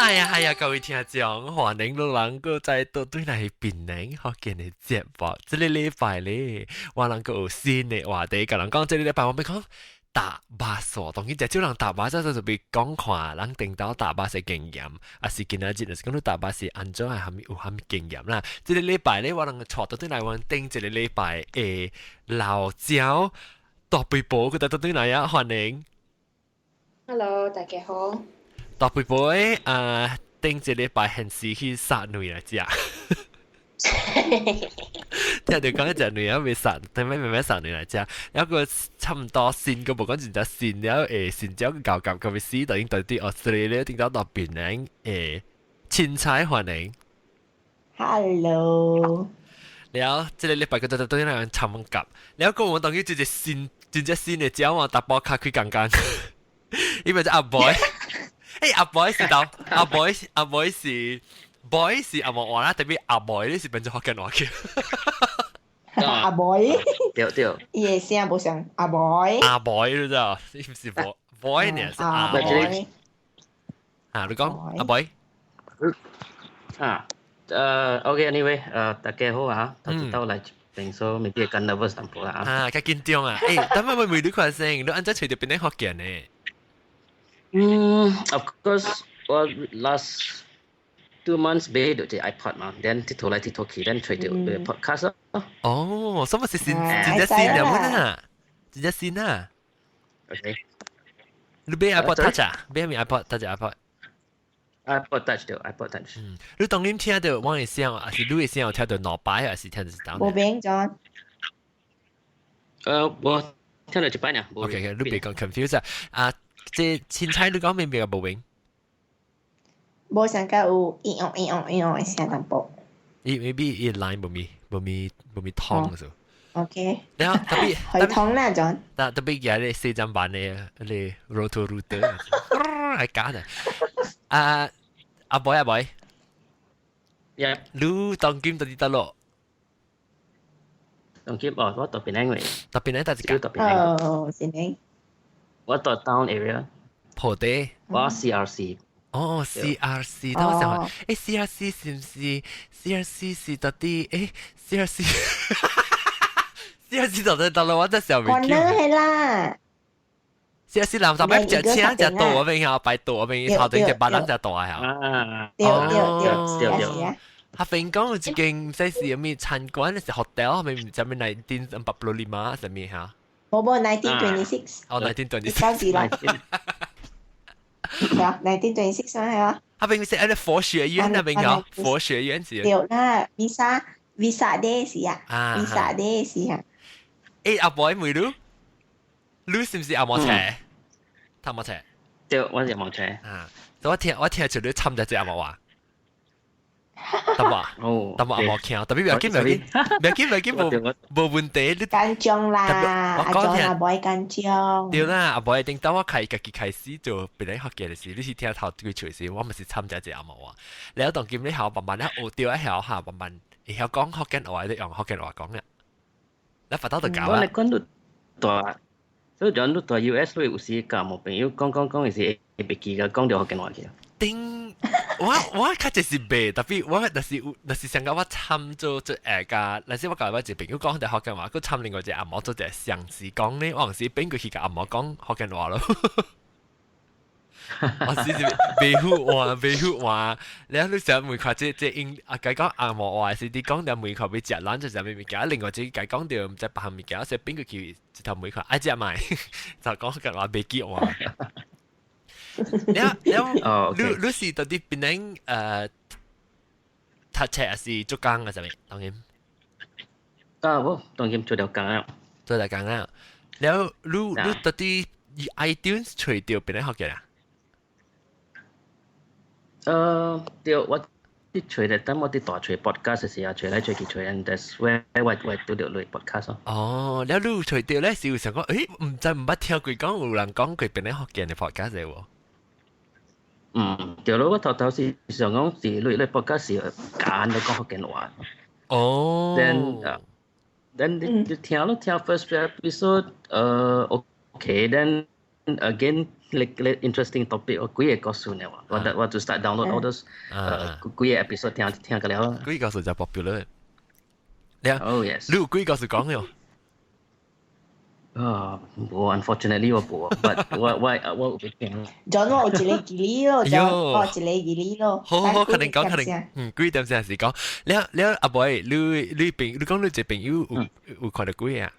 係啊係啊，各位聽眾，歡迎老人閣再倒轉來檳城福建的節目。這个禮拜咧，我人閣有新的話題，共人講。這个禮拜我欲講搭巴士，當然這少人搭巴士就欲講看人頂到搭巴士經驗，抑是今仔日就是講你搭巴士按怎係蝦米有蝦米經驗啦。這个禮拜咧，我人𤆬倒轉來，阮頂一个禮拜的老鳥大肥婆，閣再倒轉來啊，歡迎。 Hello，大家好。大肥婆的啊，頂一禮拜現時去殺卵來食。聽著講食卵啊，未殺，頂尾慢慢殺卵來食，然後個差毋多新個無講真正新了，會新鳥個搞搞個死，就已經對對 Australia 頂到到檳城的凊彩歡迎。 Hello。了，這个禮拜閣再對人參夾，了個我當佢這隻新真正新的鳥啊，淡薄較開工工，伊咪叫阿 boy。欸，阿 boy 是到阿 boy 阿 boy 是 boy 是紅毛話啦，tapi 阿 boy 你是變做福建話去。阿 boy。對對。伊的聲無像阿 boy。阿 boy 你知道？伊毋是 boy boy 呢，是阿 boy。啊，你講阿 boy。啊，OK，anyway，大家好啊，頭一道來這邊，所以 maybe 會較 nervous 淡薄啦啊。啊，較緊張啊！欸，等下會問你看先，你按怎揣著檳城福建的？嗯，of course，我 last 2 months 買著這 iPod 嘛，then 𨑨迌來𨑨迌去，then 揣著 podcast 咯。哦，什麼是新？真正新的啊？真正新啊？OK。你買 iPod Touch 啊？買咩 iPod Touch iPod？ iPod Touch 對，iPod Touch。嗯，你當今聽著我的聲，抑是你的聲有聽著兩擺，抑是聽著一當？無變咗。我聽著一擺呢。 OK，你別講 confuse 啊！啊，這凊彩你講明白無明？無上個有咿哦咿哦咿哦的聲淡薄。伊 maybe 伊 line 無咪無咪無咪通數。 OK。然後特別可以通啦，John。但特別而家咧四針版的，咧 roto router 係假的。啊，阿 boy 阿 boy，你當今佇佗落？當今哦，我佇檳城位。佇檳城佗一間？佇檳城。哦，是呢。我佇 town area。破地。我 CRC。哦，CRC，等我想下，欸，CRC 是毋是？CRC 是佗佇？欸，CRC，CRC 佗佇佗落？我真想袂記。係啦。 CRC 南頭擺食車食倒嗰邊嚇，擺倒嗰邊頭頂隻白人食大嚇。啊。對對對，對對。他邊講有一間這是啥物餐館，是 hotel，係咪唔知咩 1945啥物嚇？無無 1926。哦，1926。字啦。係啊，1926 係啊。他邊是喺個佛學院那邊個佛學院是。對啦，Vesak Vesak Day 是啊，Vesak Day 是啊。欸，阿 boy 問你，你是毋是紅毛車？紅毛車？對，我是紅毛車。啊，我聽出你參在這紅毛話。得無？哦，得無紅毛腔，tapi 不要緊，不要緊，不要緊，不要緊，無無問題。你緊張啦，阿張阿 boy 緊張。對啦，阿 boy 頂當我開家己開始做檳城福建的時，你是聽頭幾喙時，我嘛是參加這紅毛話。然後當今你曉慢慢咧學著一曉下，慢慢會曉講福建話，你用福建話講啦。你發到就搞啦。我嚟講你大，所以講你蹛 US 你有時共某朋友講講講，是會袂記得講著福建話去。頂，我較濟是袂，tapi 我若是想講我參做做下甲，若是我共我一個朋友講著福建話，閣參另外一個紅毛做一個相似講咧，我有時變過去共紅毛講福建話咯。我是袂好話，袂好話，然後你成日問看這這英啊，共講紅毛話是你講著問看欲食咱就啥物物件，另外一個共講著毋知別項物件，所以變過去一頭問看愛食覓，就講福建話袂記話。了了，你是佇檳城讀冊還是做工啊？啥物？當然。啊，我當然做條工啊。做條工啊。了，你佇佇 iTunes 揣著檳城福建啊？對，我佇揣咧，等我佇大揣 podcast 時啊，揣來揣去揣，and that's where 我拄著你 podcast 咯。哦，了你揣著咧是有想講，欸，毋知毋捌聽過講有人講過檳城福建的 podcast 的無？嗯，對咯，我頭頭是想講是你 podcast 是揀你講福建話。哦。 Then 你聽咯，聽 first episode，OK，then again 你 interesting topic，我幾个故事呢？我就 start download all those 幾個 episode 聽聽個了。鬼故事就 popular。你啊，Oh yes，你有鬼故事講喲？啊，無，unfortunately 我無，but 我有聽。 John 我有一个記憶咯，John 我有一个記憶咯。好好，可能講可能，幾點先是講？你阿伯，你講你一個朋友有看著鬼啊？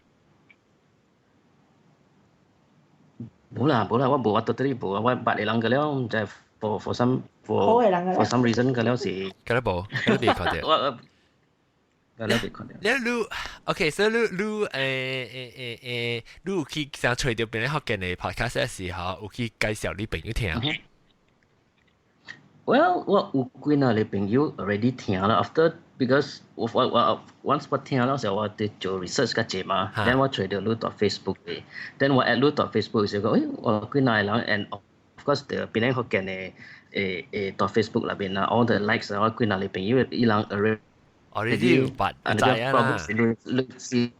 無啦無啦，我無，我 totally 無，我捌的人個了，毋知 for some reason 個了是。個了無，個了未看著。我個了未看著。你 OK，所以你你有去想揣著邊个福建的 podcast 的時候，有去介紹你朋友聽？ Well，我有幾若個朋友 already 聽啦，after because 我 once 我聽了時候，我佇做 research 較濟嘛，then 我揣著你佇 Facebook 的，then 我 add 你佇 Facebook 時講，我幾若個人，and of course 佇檳城福建的佇 Facebook 內面啊，all the likes 啊，我幾若個朋友伊人 already already 有捌知啊啦，是你你是你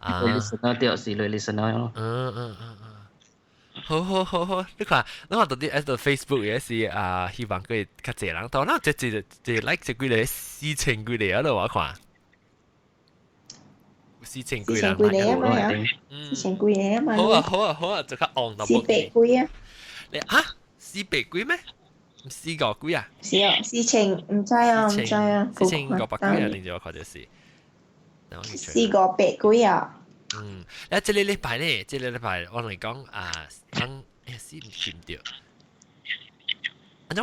listener 對，是你 listener 咯。嗯嗯嗯嗯。好好好好，你看，你看到底喺度 Facebook 也是啊，希望佢較濟人到，那這這這 like 這幾個4000幾個啊，我看，4000幾人四千幾個啊嘛，4000幾個啊嘛。好啊好啊好啊，就較戇 400幾啊？你啊，400幾咩？四個幾啊？是哦，4000，毋知啊，毋知啊，4500幾啊？定住我看就是。400幾啊？嗯，啊，這个禮拜咧，這个禮拜我同你講啊，人死毋記唔著。啊，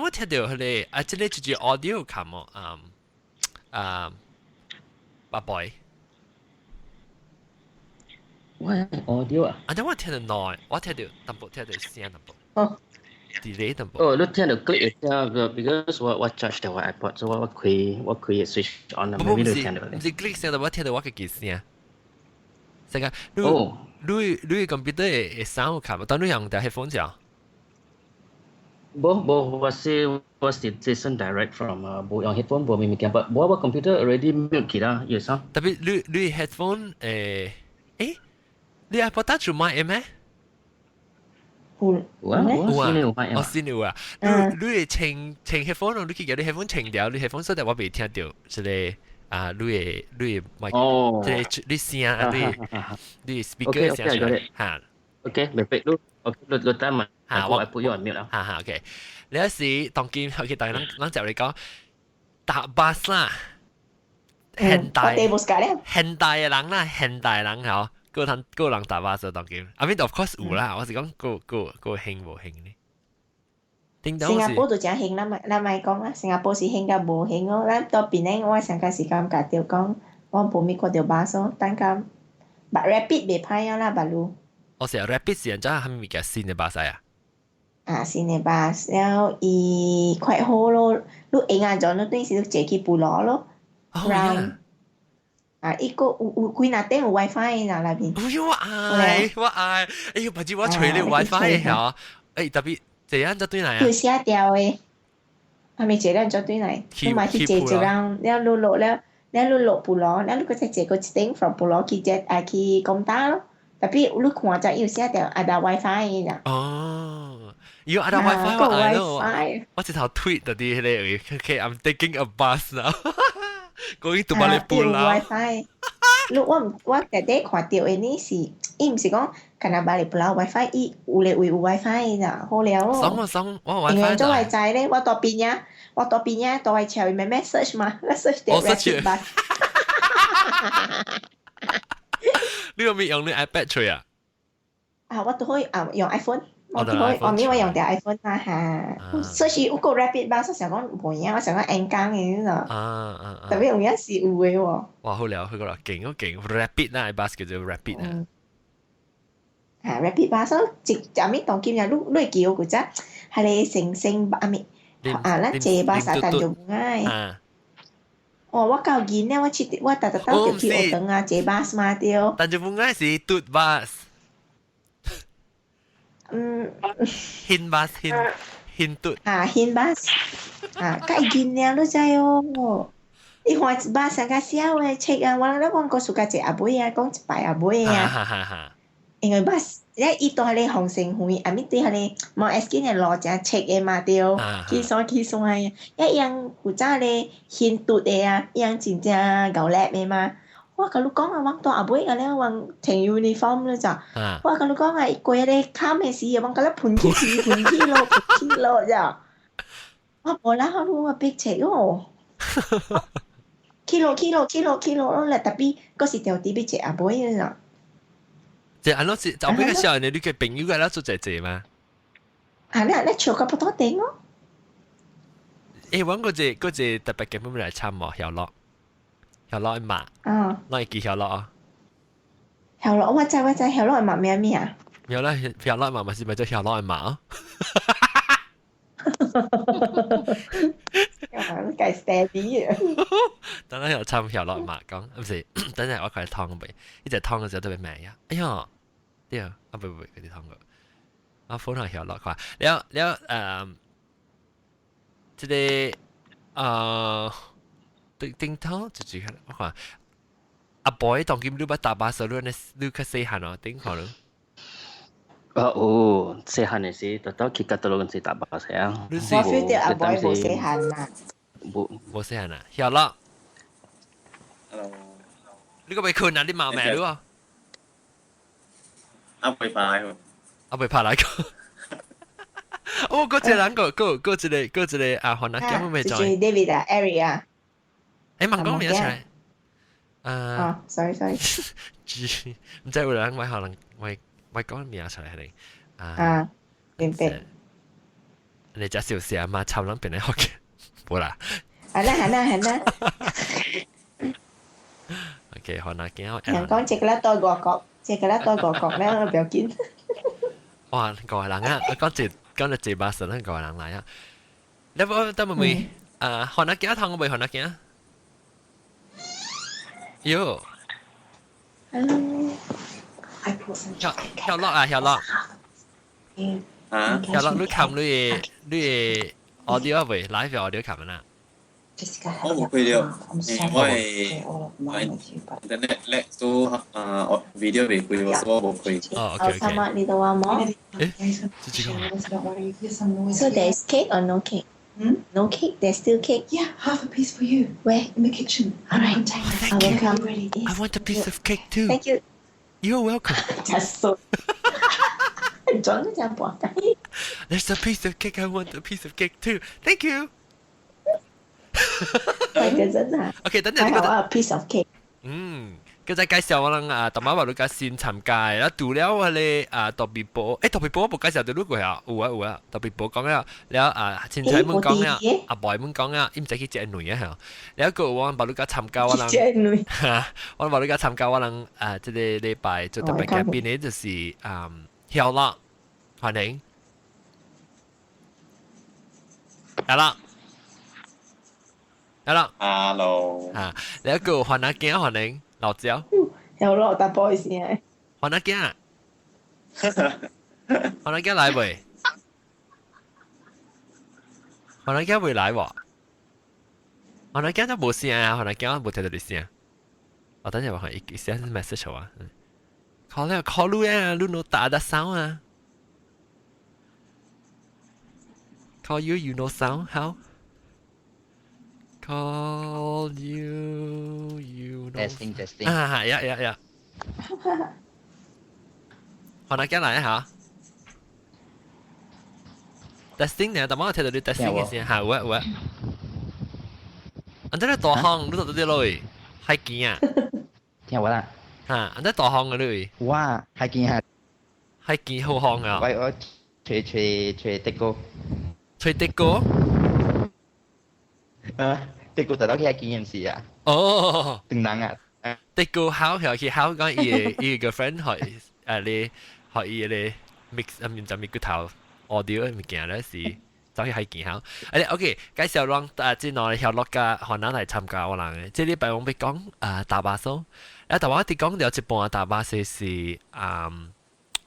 我聽著彼个啊，這个就是 audio 卡麼啊啊，八boy。喂，audio 啊？啊，我聽著耐，我聽著淡薄，聽著聲淡薄。哦。 delay 淡薄。哦，你聽著 click 一聲，because 我 charge 著我 iPod，所以我開 switch on 啦，毋是毋是 click 聲，我聽著我家己聲。這個，你 computer 會 sound 卡無？當你用台 headphone 啫？無無，我是 listen direct from 啊，無用 headphone 無物件，but 我 computer already mute 去啦，有 sound。 Tapi 你 headphone 你 iPod touch 有麥咩？有。有啊，有啊，有啊，我先有啊。你會穿 headphone 咯？你去叫你 headphone 穿掉，你 headphone 所以我未聽著，這个啊，你的麥，這個你聲啊，你 speaker 聲出來嚇。 OK，明白。你 OK，你等埋，嚇我 put you on mute 啦。哈哈，OK。你有時當今 OK，但係咱咱就嚟講搭巴士啦，現代現代的人啦，現代人吼，個人個人搭巴士當今，I mean of course 有啦，我是講個興無興呢？新加坡就誠興啦，咱莫講啦，新加坡是興佮無興哦。咱到檳城，我上個是感覺著講，我無物看著巴士，等甲，but rapid 袂歹啊啦，捌路。哦，是啊，rapid 是按怎啥物物件新的巴士啊？啊，新的巴士，了伊快好咯，你閒啊陣，你等於是坐去布羅咯。 哦。啊，伊個有幾若頂有 WiFi 啦內面。哎喲，我愛我愛，哎喲，不知我揣你 WiFi 的嚇，哎，特別這樣就對來啊。有寫掉的，還沒坐咱就對來，你嘛去坐一人，了你落了，了你落布羅，了你閣再坐過一頂 from 布羅去這啊去講打咯。Tapi 你看才有寫掉 ada WiFi 啦。哦，有 ada WiFi 我愛咯。我直頭 tweet 到啲彼个，okay I'm taking a bus now。講去 Balik Pulau。 WiFi。你我毋我特地看著的呢是，伊毋是講干焦 Balik Pulau WiFi，伊有咧位有 WiFi 啦，好了咯。爽啊爽，我 WiFi。因為做會知咧，我到邊呀，我到邊呀，到會朝伊慢慢 search 嘛，我 search 著 rapid bus。你有冇用你 iPad 揣啊？啊，我都可以啊，用 iPhone。我都可以，我咪我用著 iPhone 啦嚇。所以有個 rapid bus，我想講無影，我想講沿江的呢啊啊特別有影是有的喎。哇，好了，佢個啦，勁好勁，rapid 啦，bus 叫做 rapid 啊。啊，rapid bus 一啥物當今日你會記有古早，彼个星星啊咪啊，咱坐巴士但就無愛。哦，我夠囡咧，我去我逐逐兜就去學堂啊，坐巴士嘛對。但就無愛是嘟巴士。牽巴士，牽牽嘟。啊，牽巴士，啊，較囡爾你知哦。伊看巴士較痟的冊啊，我咧講故事較濟阿妹啊，講一擺阿妹啊。因為 bus 咧伊到彼個紅星園，啊咪對彼個 Mount Erskine 的路誠斜的嘛對，起山起山的，一樣古早咧牽拄的啊，伊樣真正𠢕力的嘛。我共你講啊，我到後尾個咧，我穿 uniform 了咋？我共你講啊，伊過彼個坎的時，我共你噴起去，噴起落，噴起落咋？我無啦，我逼切哦。起落起落起落起落咯，特別嗰時條啲要食阿妹啊。即係安怎是後尾個時候，你個朋友個啦做姐姐嘛？啊，你笑個不多頂哦。欸，阮嗰隻特別嘅咩來參喎，曉樂，曉樂嘛？啊。我會記曉樂啊。曉樂，我知我知，曉樂嘛咩咩啊？曉樂曉樂嘛，咪是咪叫曉樂嘛？你計 steady 啊！等陣又參曉樂嘛講，唔是，等陣我開湯未？呢隻湯嘅時候特別美啊！哎呀，對啊，啊不不，嗰啲湯個，啊普通曉樂看，了了這個頂頂頭就住我看，阿 boy 當今你捌搭巴士，你你較細漢哦，頂可能。啊哦，細漢的時，特到去角落陣時搭巴士啊。我 feel 到阿 boy 無細漢啦。無無細漢啊，曉樂。 Hello。你個未困啊？你冇咩你啊？阿未拍。阿未拍來個。哦，嗰隻人個個個一個個一個啊，韓國叫咩名？就是 David 啊，Eric 啊。欸，問講名出來。啊。哦，sorry sorry。唔知有人我可能我我講名出來係啊。啊，明白。你只小事啊嘛，插人變嚟學嘅，冇啦。係啦係啦係啦。 OK，韓國鏡。人講這個咧到外國，這個咧到外國咧，我不要緊。哇，外人啊，講一講一這巴士，咱外人來啊。你無等問問啊，韓國鏡通未？韓國鏡？喲。 Hello。曉曉樂啊，曉樂。啊？曉樂，你看你的 audio 未？live audio 看啦。我冇開了，我係我 internet lag 所啊 video 未開，所以我冇開。哦，OK OK。你都話冇？誒，這個。 So there's cake or no cake? Hmm? No cake. There's still cake. Yeah, half a piece for you. Where? In the kitchen. All right. Thank I will you. come. I want a piece of cake too. Thank you. You're welcome. Just so. 裝都真博雞。 There's a piece of cake. I want a piece of cake too. Thank you. 係嘅真係。 OK，等陣你覺得還好啊，piece of cake。嗯，佢再介紹我人啊，大媽話你家先參加，啊，除了我咧啊，特別波，欸，特別波我無介紹到你過啊，有啊有啊，特別波講了，了啊，凊彩們講了，阿boy 們講了，伊毋知去食女啊嚇，了個我把你家參加我人，我把你家參加我人啊，這個禮拜做特別嘉賓的就是啊，曉樂，歡迎，曉樂。曉樂，Hello，啊，了個歡阿囝歡迎老椒，有咯，大 boy 先。歡阿囝，歡阿囝來未？歡阿囝未來喎？歡阿囝都無聲啊，歡阿囝無聽到你聲。我等陣我看伊 send message 我，call 了 call 你啊，你 no 打得 sound 啊？Call you, you no sound how? Call you, you know. Testing, testing. 啊，呀呀呀！歡阿囝來嚇。Testing 呢？但我聽到你 testing 嘅聲，嚇有啊有啊。按這個大風，你到底落去？海墘啊？聽我啦。嚇，按這大風嘅你？哇，海墘嚇。海墘好風啊！我我吹吹吹的哥。吹的哥？啊，的哥就到去海墘時啊。哦。斷人啊！的哥好，佢去好講伊個伊個 girlfriend 學誒你學伊個 mix 啊，唔知咪骨頭 audio 物件咧是。走去海墘好，誒 OK，介紹讓啊，這兩個曉樂甲韓人來參加我人嘅。這禮拜我欲講啊搭巴士，啊，但我佇講了一半搭巴士是啊，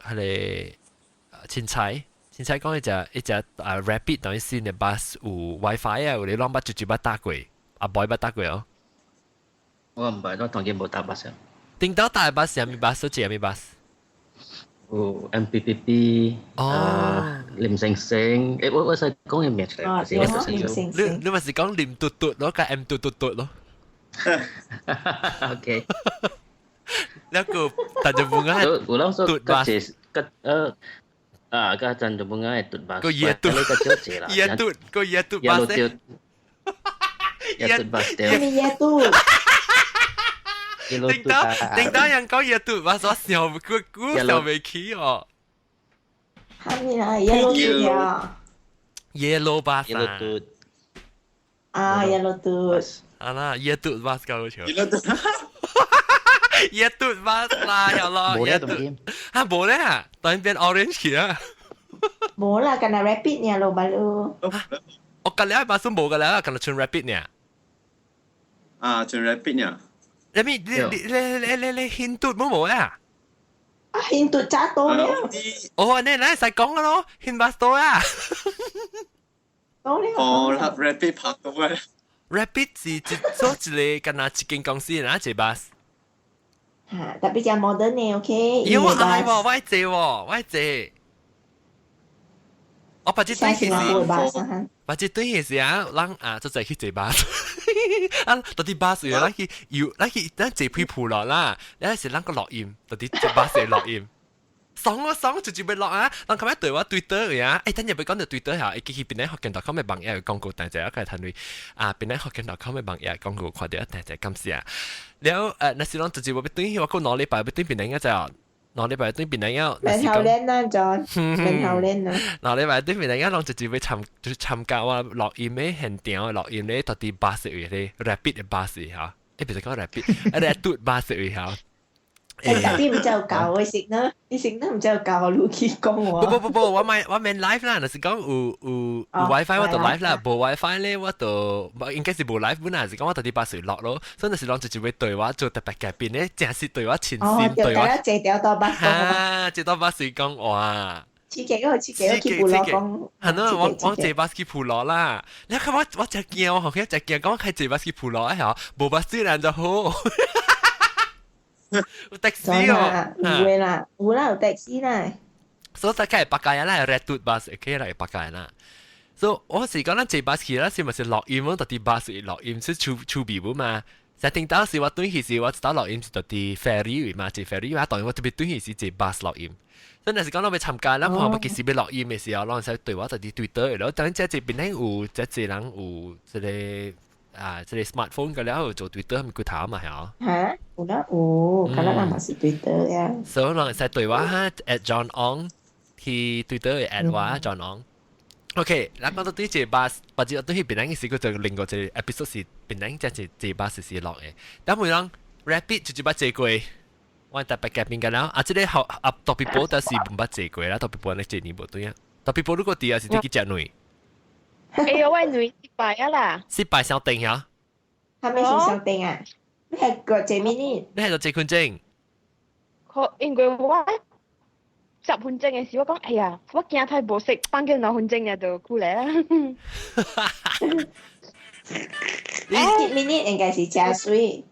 彼個凊彩，凊彩講一隻一隻啊 rapid 等於新的 bus 有 WiFi 啊，有你攏捌直接捌搭過，阿 boy 捌搭過哦。我毋捌，我當然無搭巴士。頂到搭巴士係咪巴士？這係咪巴士？有 MPPP，哦，林星星，我使講嘅名出嚟，林星星，你咪是講林嘟嘟咯，加 M 嘟嘟嘟咯。 OK，那個大家不愛，有人說個這個啊，個珍珠本愛嘟巴，個椰嘟，椰嘟，個椰嘟巴斯，椰嘟巴斯，咩椰嘟？頂到人講椰嘟巴，我笑，我笑未起哦。哈咪啦，椰嘟啊，椰巴斯，椰嘟，啊，椰嘟。啊啦，椰嘟巴斯夠笑。椰嘟巴斯啦，有咯。無咧，當然。啊，無咧啊，當然變 orange 去啊。無啦，干那 rapid 呢，老馬路。我隔離巴斯無個啦，干那全 rapid 呢。啊，全 rapid 呢。你咪你你你你你印度冇冇啊？啊，印度揸多了。哦，你嚟使講嘅咯，印巴斯多啊。多了。哦，rapid 拍到啊。 Rapid 是一做一個，敢若一間公司，然後一巴士。嚇，特別較 modern 呢，OK。有我愛喎，我愛坐喎，我愛坐。我把這對起時，把這對起時啊，人啊，就在去坐巴士。啊，到底巴士，咱去遊，咱去咱坐屁鋪落啦，咱是咱個錄音，到底坐巴士錄音。爽咯爽，直接要落啊！人琴日對我對倒呀，等陣要講到對倒嚇，伊去邊咧福建大康嘅網頁廣告，但係我個談對啊，邊咧福建大康嘅網頁廣告，看到但係感謝。了若是講直接我要對，我講兩禮拜要對邊兩個就，兩禮拜對邊兩個。門頭練啊，John，門頭練啊。兩禮拜對邊兩個，攏直接要參加我錄音嘅現場，錄音咧到底巴士位咧，rapid 嘅巴士嚇，別是講 rapid，啊，嘟巴士位嚇。特別唔就教我食呢，你食呢唔就教我去講我。不不不不，我免 live 啦，就是講有 WiFi 我就 live 啦，無 WiFi 咧我就應該是無 live 本來是講我到底巴士落咯，所以就是講直接會對話做特別改變咧，正是對話前線對話。哦，借條到巴士。啊，借到巴士講話。刺激嗰個刺激，去普羅講。係咯，我坐巴士去普羅啦。你看我真驚，我後尾真驚，講我開坐巴士去普羅哎嚇，無巴士人就好。有的士哦，有的啦，有啦，有的士啦。所以大概白家啦，red bus 可以來白家啦。所以我是講咱坐巴士啦，是咪是錄音？我到底巴士錄音是出出邊嘛？實聽當時我轉去時，我知道錄音是到底 ferry 嘛，坐 ferry 嘛，當然我特別轉去是坐巴士錄音。真係是講咱要參加，咱看要幾時要錄音的時候，攏使對我到底對倒的咯。當然這這邊有這這人有這個。啊，這個 smartphone 個了做 Twitter 咪骨頭嘛，係啊。嚇，有啦有，可能人嘛是 Twitter 呀。所以人使對我哈，@John Ong 去 Twitter at 我 John Ong。OK，咱講到對這巴士，或者對去檳城時，佢就另外一個 episode 是檳城這是坐巴士是落的。但每人 rapid 就一捌坐過，我特別改變個了。啊，這個學啊，特別波但是毋捌坐過啦，特別波你這年無對啊。特別波如果佇啊是佇去食卵。哎呀，我女失敗啊啦！失敗小定呀？係咪是小定啊？你係個幾 minute？你係做幾分鐘？可因為我10分鐘嘅時，我講哎呀，我驚太無識，放緊2分鐘啊就過嚟啦。幾 minute 應該是加水。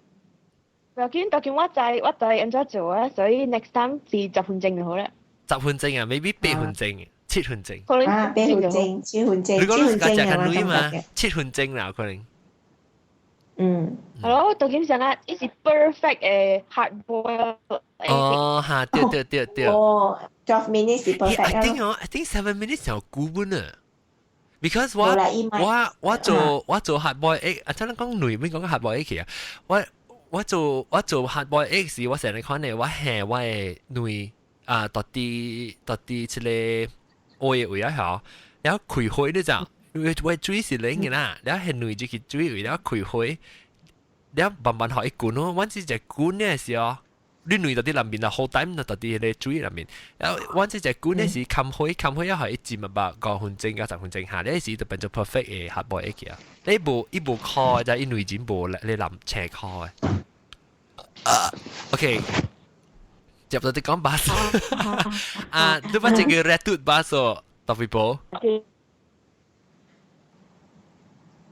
不要緊，當緊我知按怎做啊，所以 next time 是十分鐘就好啦。十分鐘啊，maybe 8分鐘。7分鐘。啊，8分鐘，7分鐘，如果 7分鐘啊，我嘛，七分鐘啦，可能。嗯。係咯，到點上啊？呢是 perfect 嘅 hard boil。哦，嚇，對對對對。哦，12 minutes 是 perfect I think 哦，I think 7 minutes 就夠本啊。Because 我做 hard boil egg，啊，真係講女面講 hard boil egg 啊，我做 hard boil egg 時，我成日看咧，我下我嘅卵啊，到底這個愛位啊嚇，然後開火你知，因為我水是冷嘅啦，然後係卵就去水位，然後開火，然後慢慢予伊滾咯，阮是只滾嘅時候，你卵到底內面啊，好膽就到底迄個水內面，然後阮這隻滾嘅時，冚火冚火一予伊浸啊吧，5分鐘到10分鐘下，你時就變做 perfect 嘅 hard boil egg 啊！你無伊無烤就伊卵真無你淋斜烤嘅。啊，OK。接到你講巴士啊，你捌這個 red 巴士特別波，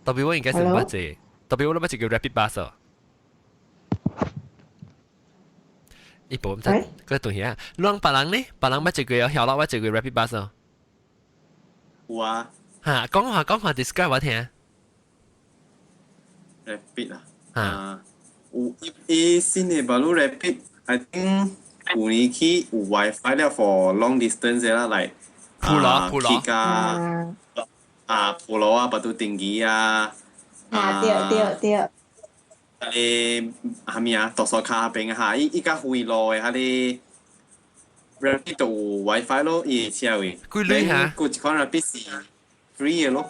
特別我應該是捌這，特別我捌這個 rapid bus。伊無毋知個東西啊。你講別人呢？別人捌坐過有曉啦，捌坐過 rapid bus 哦。有啊。嚇，講話講話 describe 我聽。 Rapid 啊。啊。有伊新的 baru rapid，I think 有年起有 WiFi 了 for long distance 啦，like 鋪羅鋪羅。去甲啊鋪羅啊，Batu Tinggi 啊。啊對對對。迄個啥物啊？讀書卡邊哈，伊伊較遠路的，彼個 rapid 就有 WiFi 咯，伊的車位。幾鐳哈？有一款 rapid 是 free 的咯。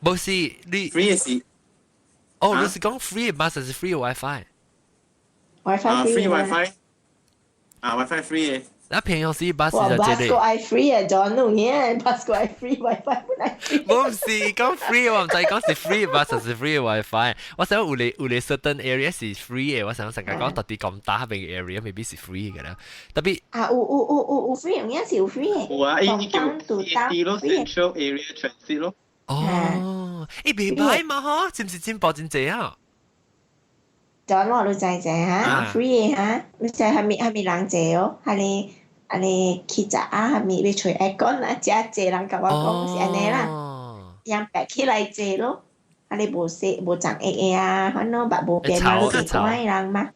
無是你 free 的是。哦，你是講 free 的 bus 還是 free WiFi？ WiFi free WiFi。啊，WiFi free 的。那平常時巴士哇就這，bus 個。愛 free 啊，John 弄嘢，bus 愛 free WiFi 本來 free。無是講 free，我毋知講是 free bus 還是 free WiFi。我想有咧有咧 certain area 是 free 的，我想成日講特別咁大邊嘅 area未必是 free 嘅啦。特別啊，有有有有有 free，有影是有 free 的。有啊，伊伊叫 CAT 咯，Central Area Transit 咯。哦，伊袂歹嘛嗬，是毋是進步真濟啊？ John 我你知知哈，free 的哈，你知蝦米蝦米人坐哦，哈你按呢去食啊，蝦米欲揣 aircon 啊，遮濟人共我講是按呢啦，人白起來坐咯，啊你無洗無長壓的啊，反正捌無變嘛，你是看伊人嘛，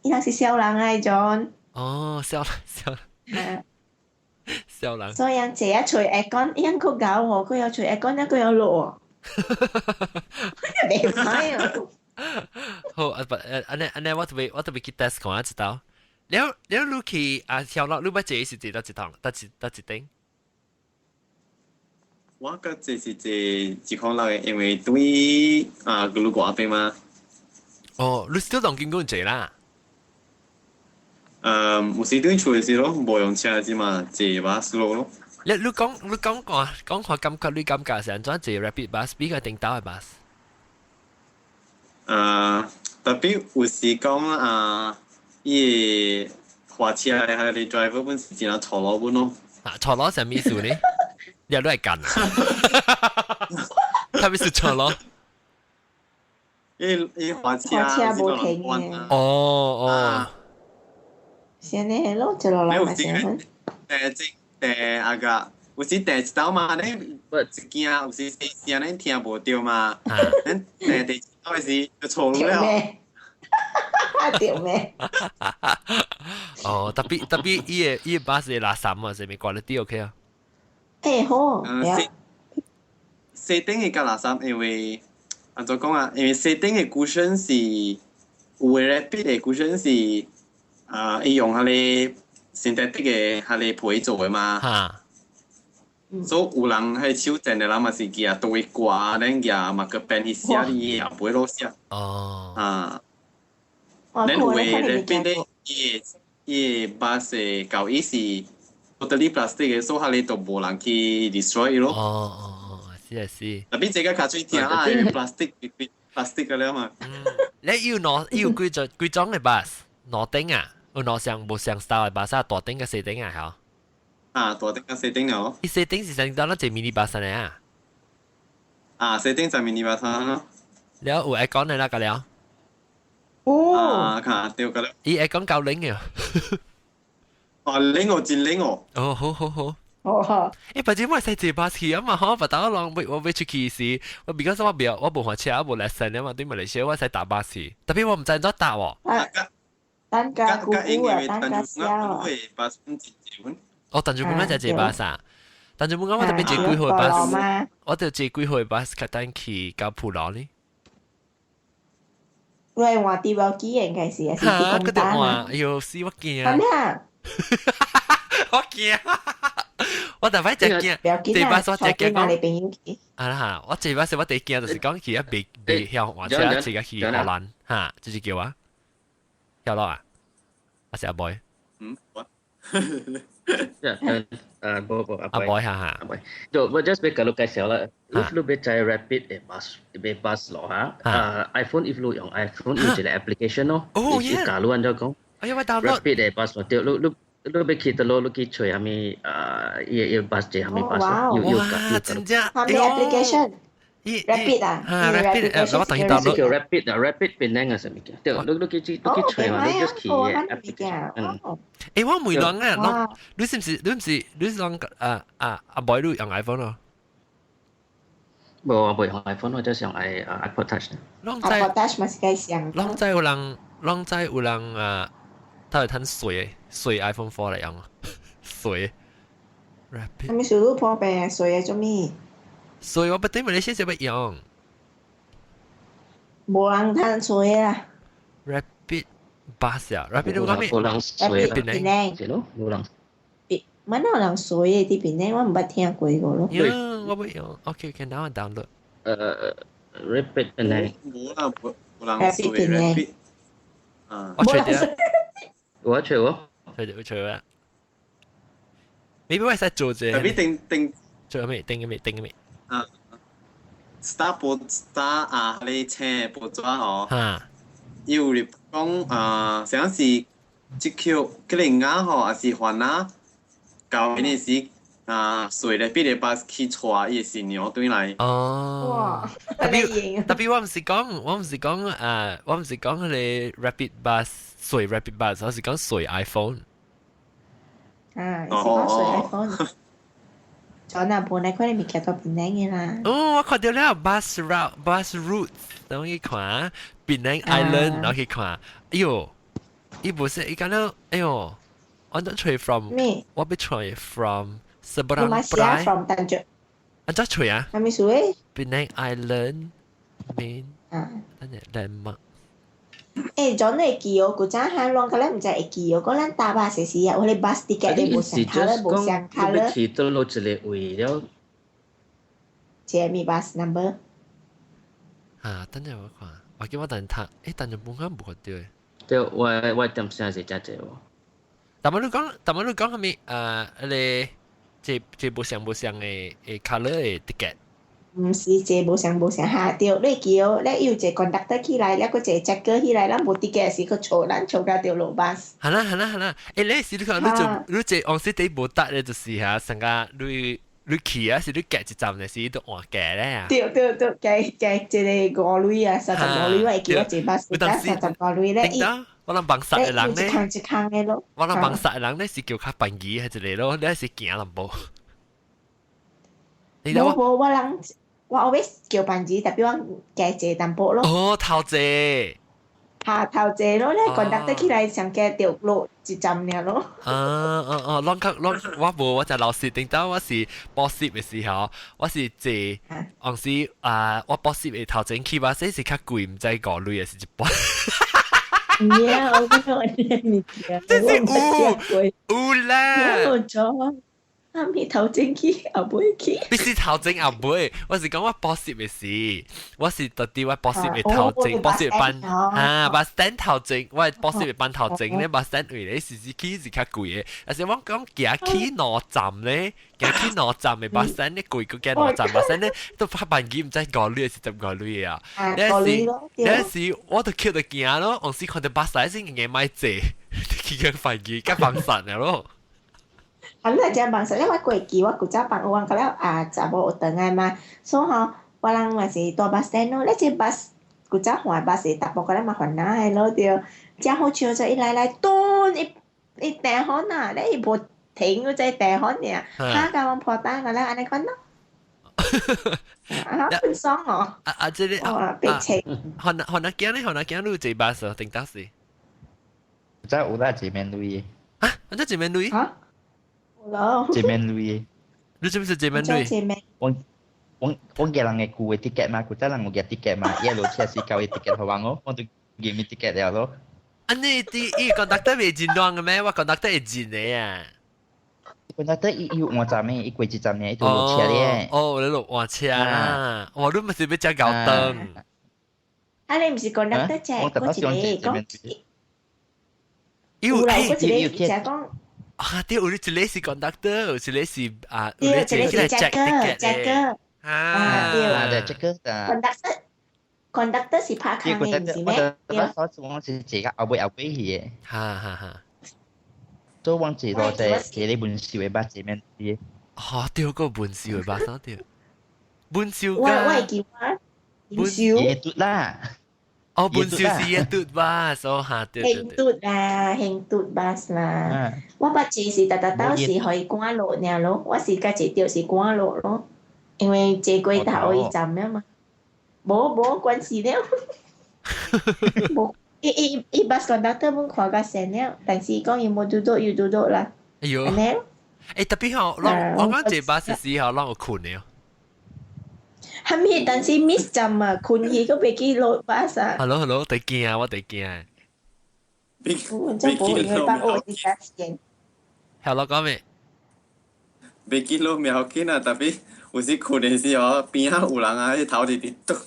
伊人是痟人來 John。哦，痟痟痟人。所以人坐啊揣 aircon，伊人閣𠢕哦，閣要揣 aircon，閣要落，袂歹哦。好啊，不，按呢按呢，我特別去 test 看一道。了了，你去啊，曉啦，你捌坐是坐佗一趟，佗一佗一頂？我閣坐是坐一空樓的，因為對啊，古魯嗰邊嘛。哦，你 still 當經過坐啦？有時對厝的時咯，無用車子嘛，坐巴士咯。你你講你講講講看感覺，你感覺是按怎坐 rapid bus 比較頂兜的 bus？特別有時講啊，伊個駛車的彼個 driver 本是真係錯路本咯。啊，錯路啥物意思呢？你都係幹啊？啥物是錯路？伊伊駛車，駛車無停的。哦哦。是按呢咯，一路來嘛是按。誒，這誒阿個有時第一道嘛，你一驚有時細聲，你聽無著嘛。咱第第二道時就錯路了。對咩？哦，特別特別，伊個伊個巴士的垃圾啊，啥物 quality OK 啊？欸好，細細頂的較垃圾，因為按怎講啊？因為細頂的 cushion 是有的 rapid 的 cushion 是啊，伊用彼个 synthetic 的彼个皮做的嘛。哈。所以有人彼手賤的人嘛是舉對掛，恁舉 marker pen 去寫，伊也不會落寫。哦。啊。恁有的 rapid 的，伊的伊的 bus 的舊伊是 totally plastic 的，所以彼个就無人去 destroy 咯。哦哦哦，是啊是。特別這個較水聽啊，因為 plastic plastic 個了嘛。你有兩有幾種幾種的 bus？兩頂啊？有兩雙無相 style 的 bus 啊，大頂佮細頂啊，嚇？啊，大頂佮細頂了。伊細頂是啥當咱坐 mini bus 呢啊？啊，細頂就 mini bus 咯。了有 aircon 的啦，個了。哦。啊，看對個了。伊 aircon 夠冷嘅。哦，冷哦，真冷哦。哦，好好好。哦。欸，不過我會使坐巴士啊嘛，嗬，不當我人我欲出去時，我 because 我袂我無駛車，無 lesson 啊嘛，對馬來西亞我使搭巴士，特別我毋知按怎搭喎。等價姑姑啊，等價小啊。哦，但就本來就坐巴士啊，但就本來我特別坐幾號巴士，我就坐幾號巴士，較等去到鋪羅呢。你係換地標機應該是，還是嚇，嗰條換，哎呦，死我驚。啊！我驚，我特別只驚，坐巴士我只驚講。啊啦，我坐巴士我第驚就是講去啊，袂袂曉換車，坐個去荷蘭，嚇，就是叫啊，曉咯啊，我是阿boy。嗯，我。誒誒，無無阿阿 boy 哈哈。阿 boy，就我 just 欲共你介紹啦。If 你欲載 rapid 的 bus 的 bus 咯嚇，啊 iPhone if 你用 iPhone 有一個 application 咯，哦，伊教你按怎講。哎呀，我 download rapid 的 bus 咯，對，你你你欲去佗落，你去揣啥物啊？伊伊 bus 坐啥物 bus，有有哇，真正，啥物 application？ Rapid 啊，Rapid，我等於 download 叫 Rapid 啊，Rapid 變靚啊，啥物件？對，你去你去揣嘛，你 just 去 application。嗯。誒，我問人啊，你是唔是你唔是你是講啊啊阿 boy 你用 iPhone 咯？無，我袂用 iPhone，我就是用 iPod Touch。 iPod Touch 嘛是該上。攏知有人，攏知有人啊，他會趁水水 iPhone 4 來用，水。Rapid。係咪數到破病水啊？做咩？所以我不對，馬來西亞要用。無人趁水啊。 Rapid bus 啊，Rapid 你講咩？無人水啊，檳是咯，無人。乜有人水的佇檳城，我毋捌聽過個咯。我不用。OK，OK，now I download。Rapid 檳城。無啦，無無人水 Rapid。啊。我揣著。我揣我。揣著，揣啊。maybe 我會使做者。特別定定。做咩？定咩？定咩？啊，star 報 star 啊，你請報紙吼。嚇。伊有入講啊，啥是這曲吉林亞吼，還是番仔？舊年時啊，隨咧比個巴去帶伊的新娘轉來。哦。哇！特別特別，我毋是講，我毋是講啊，我毋是講彼个 rapid bus 隨 rapid bus，我是講隨 iPhone。啊，是講隨 iPhone。咗那本來可能物件都檳城的啦。哦，我看著了 bus route bus route，等去看檳城 Island，然後去看，哎喲，伊無是伊講了，哎喲。我都揣 from 咩？我欲揣 from Seberang Perai from 丹竹。啊，怎揣啊？係咪數誒？Penang Island main 啊，等陣 landmark。誒，總你記哦，古早下攏個咱毋知會記哦，講咱搭巴士時啊，我哋 bus ticket 你無相 colour 無相 colour。去倒落一個位了。這咪 bus number。啊，等陣我看，我記我等陣讀，誒，等陣本身無看著。對，我點聲是真濟喎。但係你講，但係你講係咪誒？你這這無相無相的的 colour 的 ticket？毋是這無相無相哈對，你叫你有一個 conductor 起來，了閣一個 checker 起來，咱無 ticket 時閣錯咱錯甲著落 bus。係啦係啦係啦，誒你是你看你做你這往時底無搭咧，就是嚇，成個你你去啊，是你夾一站咧，是都換價咧。對對對，加加一個五鐳啊，35鐳，我會記我坐巴士三十五鐳咧。我諗幫殺的人咧，一空一空的咯。我諗幫殺的人咧是叫較便宜係一個咯，你是行淡薄。無無，我人我後尾叫便宜，特別我加坐淡薄咯。哦，頭坐。下頭坐咯，你 conductor 起來上加著落一站爾咯。啊啊啊！攏較攏我無，我就老實頂到我是補習的時候，我是坐，當時啊，我補習的頭前去吧，這是較貴，毋知五鐳還是一半。唔啊，我講我啲物件，這是有有啦。我錯，啊咪頭前去後尾去。必須頭前後尾，我是講我補習的時，我是特地我補習的頭前，補習班啊，bus stand 頭前，我係補習的班頭前咧，bus stand 位咧是是去是較貴的，但是我講行去兩站咧，行去兩站的 bus stand 咧貴過行兩站 bus stand 咧，都較便宜，毋知五鐳還是15鐳啊。那時那時我都叫著行咯，往時看著巴士先硬買坐，去個便宜，較幫散了咯。啊，你真幫散，因為過期我古早幫有人個了啊，查某有轉來嘛，所以吼，我人嘛是搭 bus stand 咯，你這 bus 古早換巴士，淡薄個了嘛煩惱的咯對，真好笑就一來來，咚一一掟好呐，你伊無停，佢再掟好爾，哈甲阮破單個了按呢款咯。啊，很爽哦！啊啊，這个哇，被請。番番仔囝咧，番仔囝你有坐巴士定當時？真有啦，一免鐳。啊，安怎一免鐳？嚇？有咯。一免鐳。你知唔知一免鐳？我我我寄人的舊的 ticket 嘛，古早人有寄 ticket 嘛，伊落車是交伊 ticket 予我咯，我就給伊 ticket 了咯。啊，你啲伊 conductor 袂真亂的咩？我 conductor 會真的啊。 conductor 伊有換站的，伊過一站的，伊就落車咧。哦，你落換車啦！哇，你毋是欲食𠢕頓？啊，你毋是 conductor 只，嗰一個講。有啦，嗰一個就講。啊，對，有一個是 conductor，有一個是啊，對，一個是 checker，checker。啊，對。啊，對，checker。 conductor，conductor 是拍卡的，毋是咩？對。我我是坐個後尾後尾去的。哈哈哈。所以我坐落坐坐咧文秀的巴士面啲。嚇，對個文秀的巴士對。本少我我會記我本少夜嘟啦。哦，本少是夜嘟 bus 哦，嚇對對對。興嘟啦，興嘟 bus 啦。我捌坐是逐逐兜是予伊趕落爾咯，我是甲坐著是趕落咯，因為坐過頭伊站了嘛。無無關係了。無，伊伊伊 bus conductor 本看甲善了，但是講伊無拄到又拄到啦。哎呦！欸，特別吼，我講坐巴士時候，攏有睏的哦。哈咪？但是 miss 站啊，睏去閣袂記落巴士。 Hello hello，得驚啊，我得驚。我真無因為幫我是加錢。 Hello，講咩？袂記落袂要緊啊，特別有時睏的時候，邊仔有人啊，彼頭直直篤。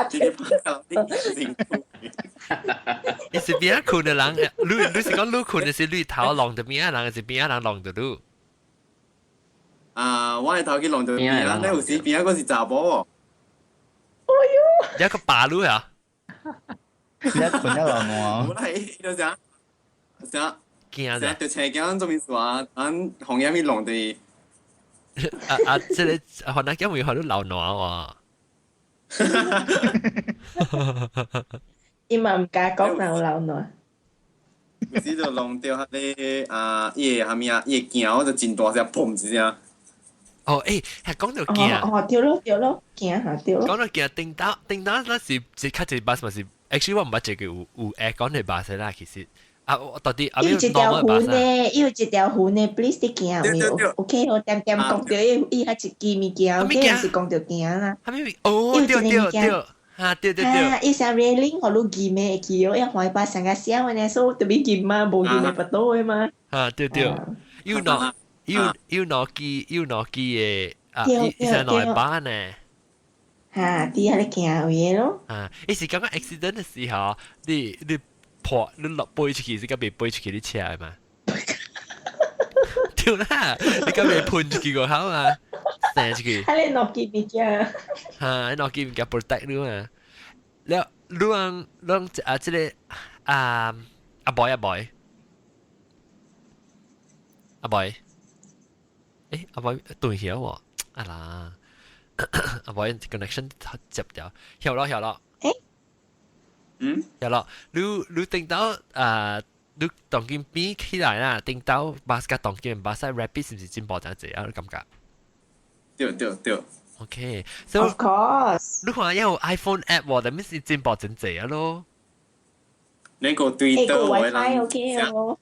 直直拍人。你是邊仔睏的人？你你是講你睏的是你頭挵著邊仔人，還是邊仔人挵著你？啊，我的頭去挵著邊仔，你有時邊仔閣是查某哦。哎喲！一個把路啊！一睏一落我。無啦，伊就啥啥驚啥，就青驚做咩事啊？俺紅葉咪挵著伊。啊啊！這個可能因為可能流汗喎。伊嘛毋敢講人流汗。有時就挵著彼個啊，伊個啥物啊，伊個鏡就真大聲，砰一聲。哦，欸，係講到鏡。哦，對咯對咯，鏡嚇對咯。講到鏡，頂到頂到，那是是較濟巴士嘛是，actually 我毋捌坐過有有會講的巴士啦，其實。啊，到底有一條雲的，有一條雲的，please 你行有？OK，好，點點講著伊伊遐一支物件，OK 是講著鏡啦。啥物？哦，對對對，哈對對對。啊，伊啥 railing 予你撳的會記哦，伊橫把上個小的呢，所以特別撳嘛，無撳會腹肚的嘛。啊，對對，有兩有有兩支有兩支的啊，伊伊是兩把呢。哈，佇遐咧行位咯。啊，伊是感覺 accident 的時候，你你。破你落飛出去是敢袂飛出去你車的嘛？對啦，你敢袂噴出去個好嘛？射出去。啊，你諾基物件。哈，你諾基物件 protect 你嘛？了，你講你啊，這個啊阿boy 阿 boy 阿 boy，欸阿 boy 斷曉喎，啊啦，阿 boy connection 接掉，曉咯曉咯。嗯，係咯，你你頂到啊，你當今比起來啦，頂到巴士甲當今巴士 rapid 是毋是進步真濟啊？你感覺？對對對。 OK，so of course，你看有 iPhone app 喎，但係是進步真濟啊咯。你個對到 WiFi OK 哦。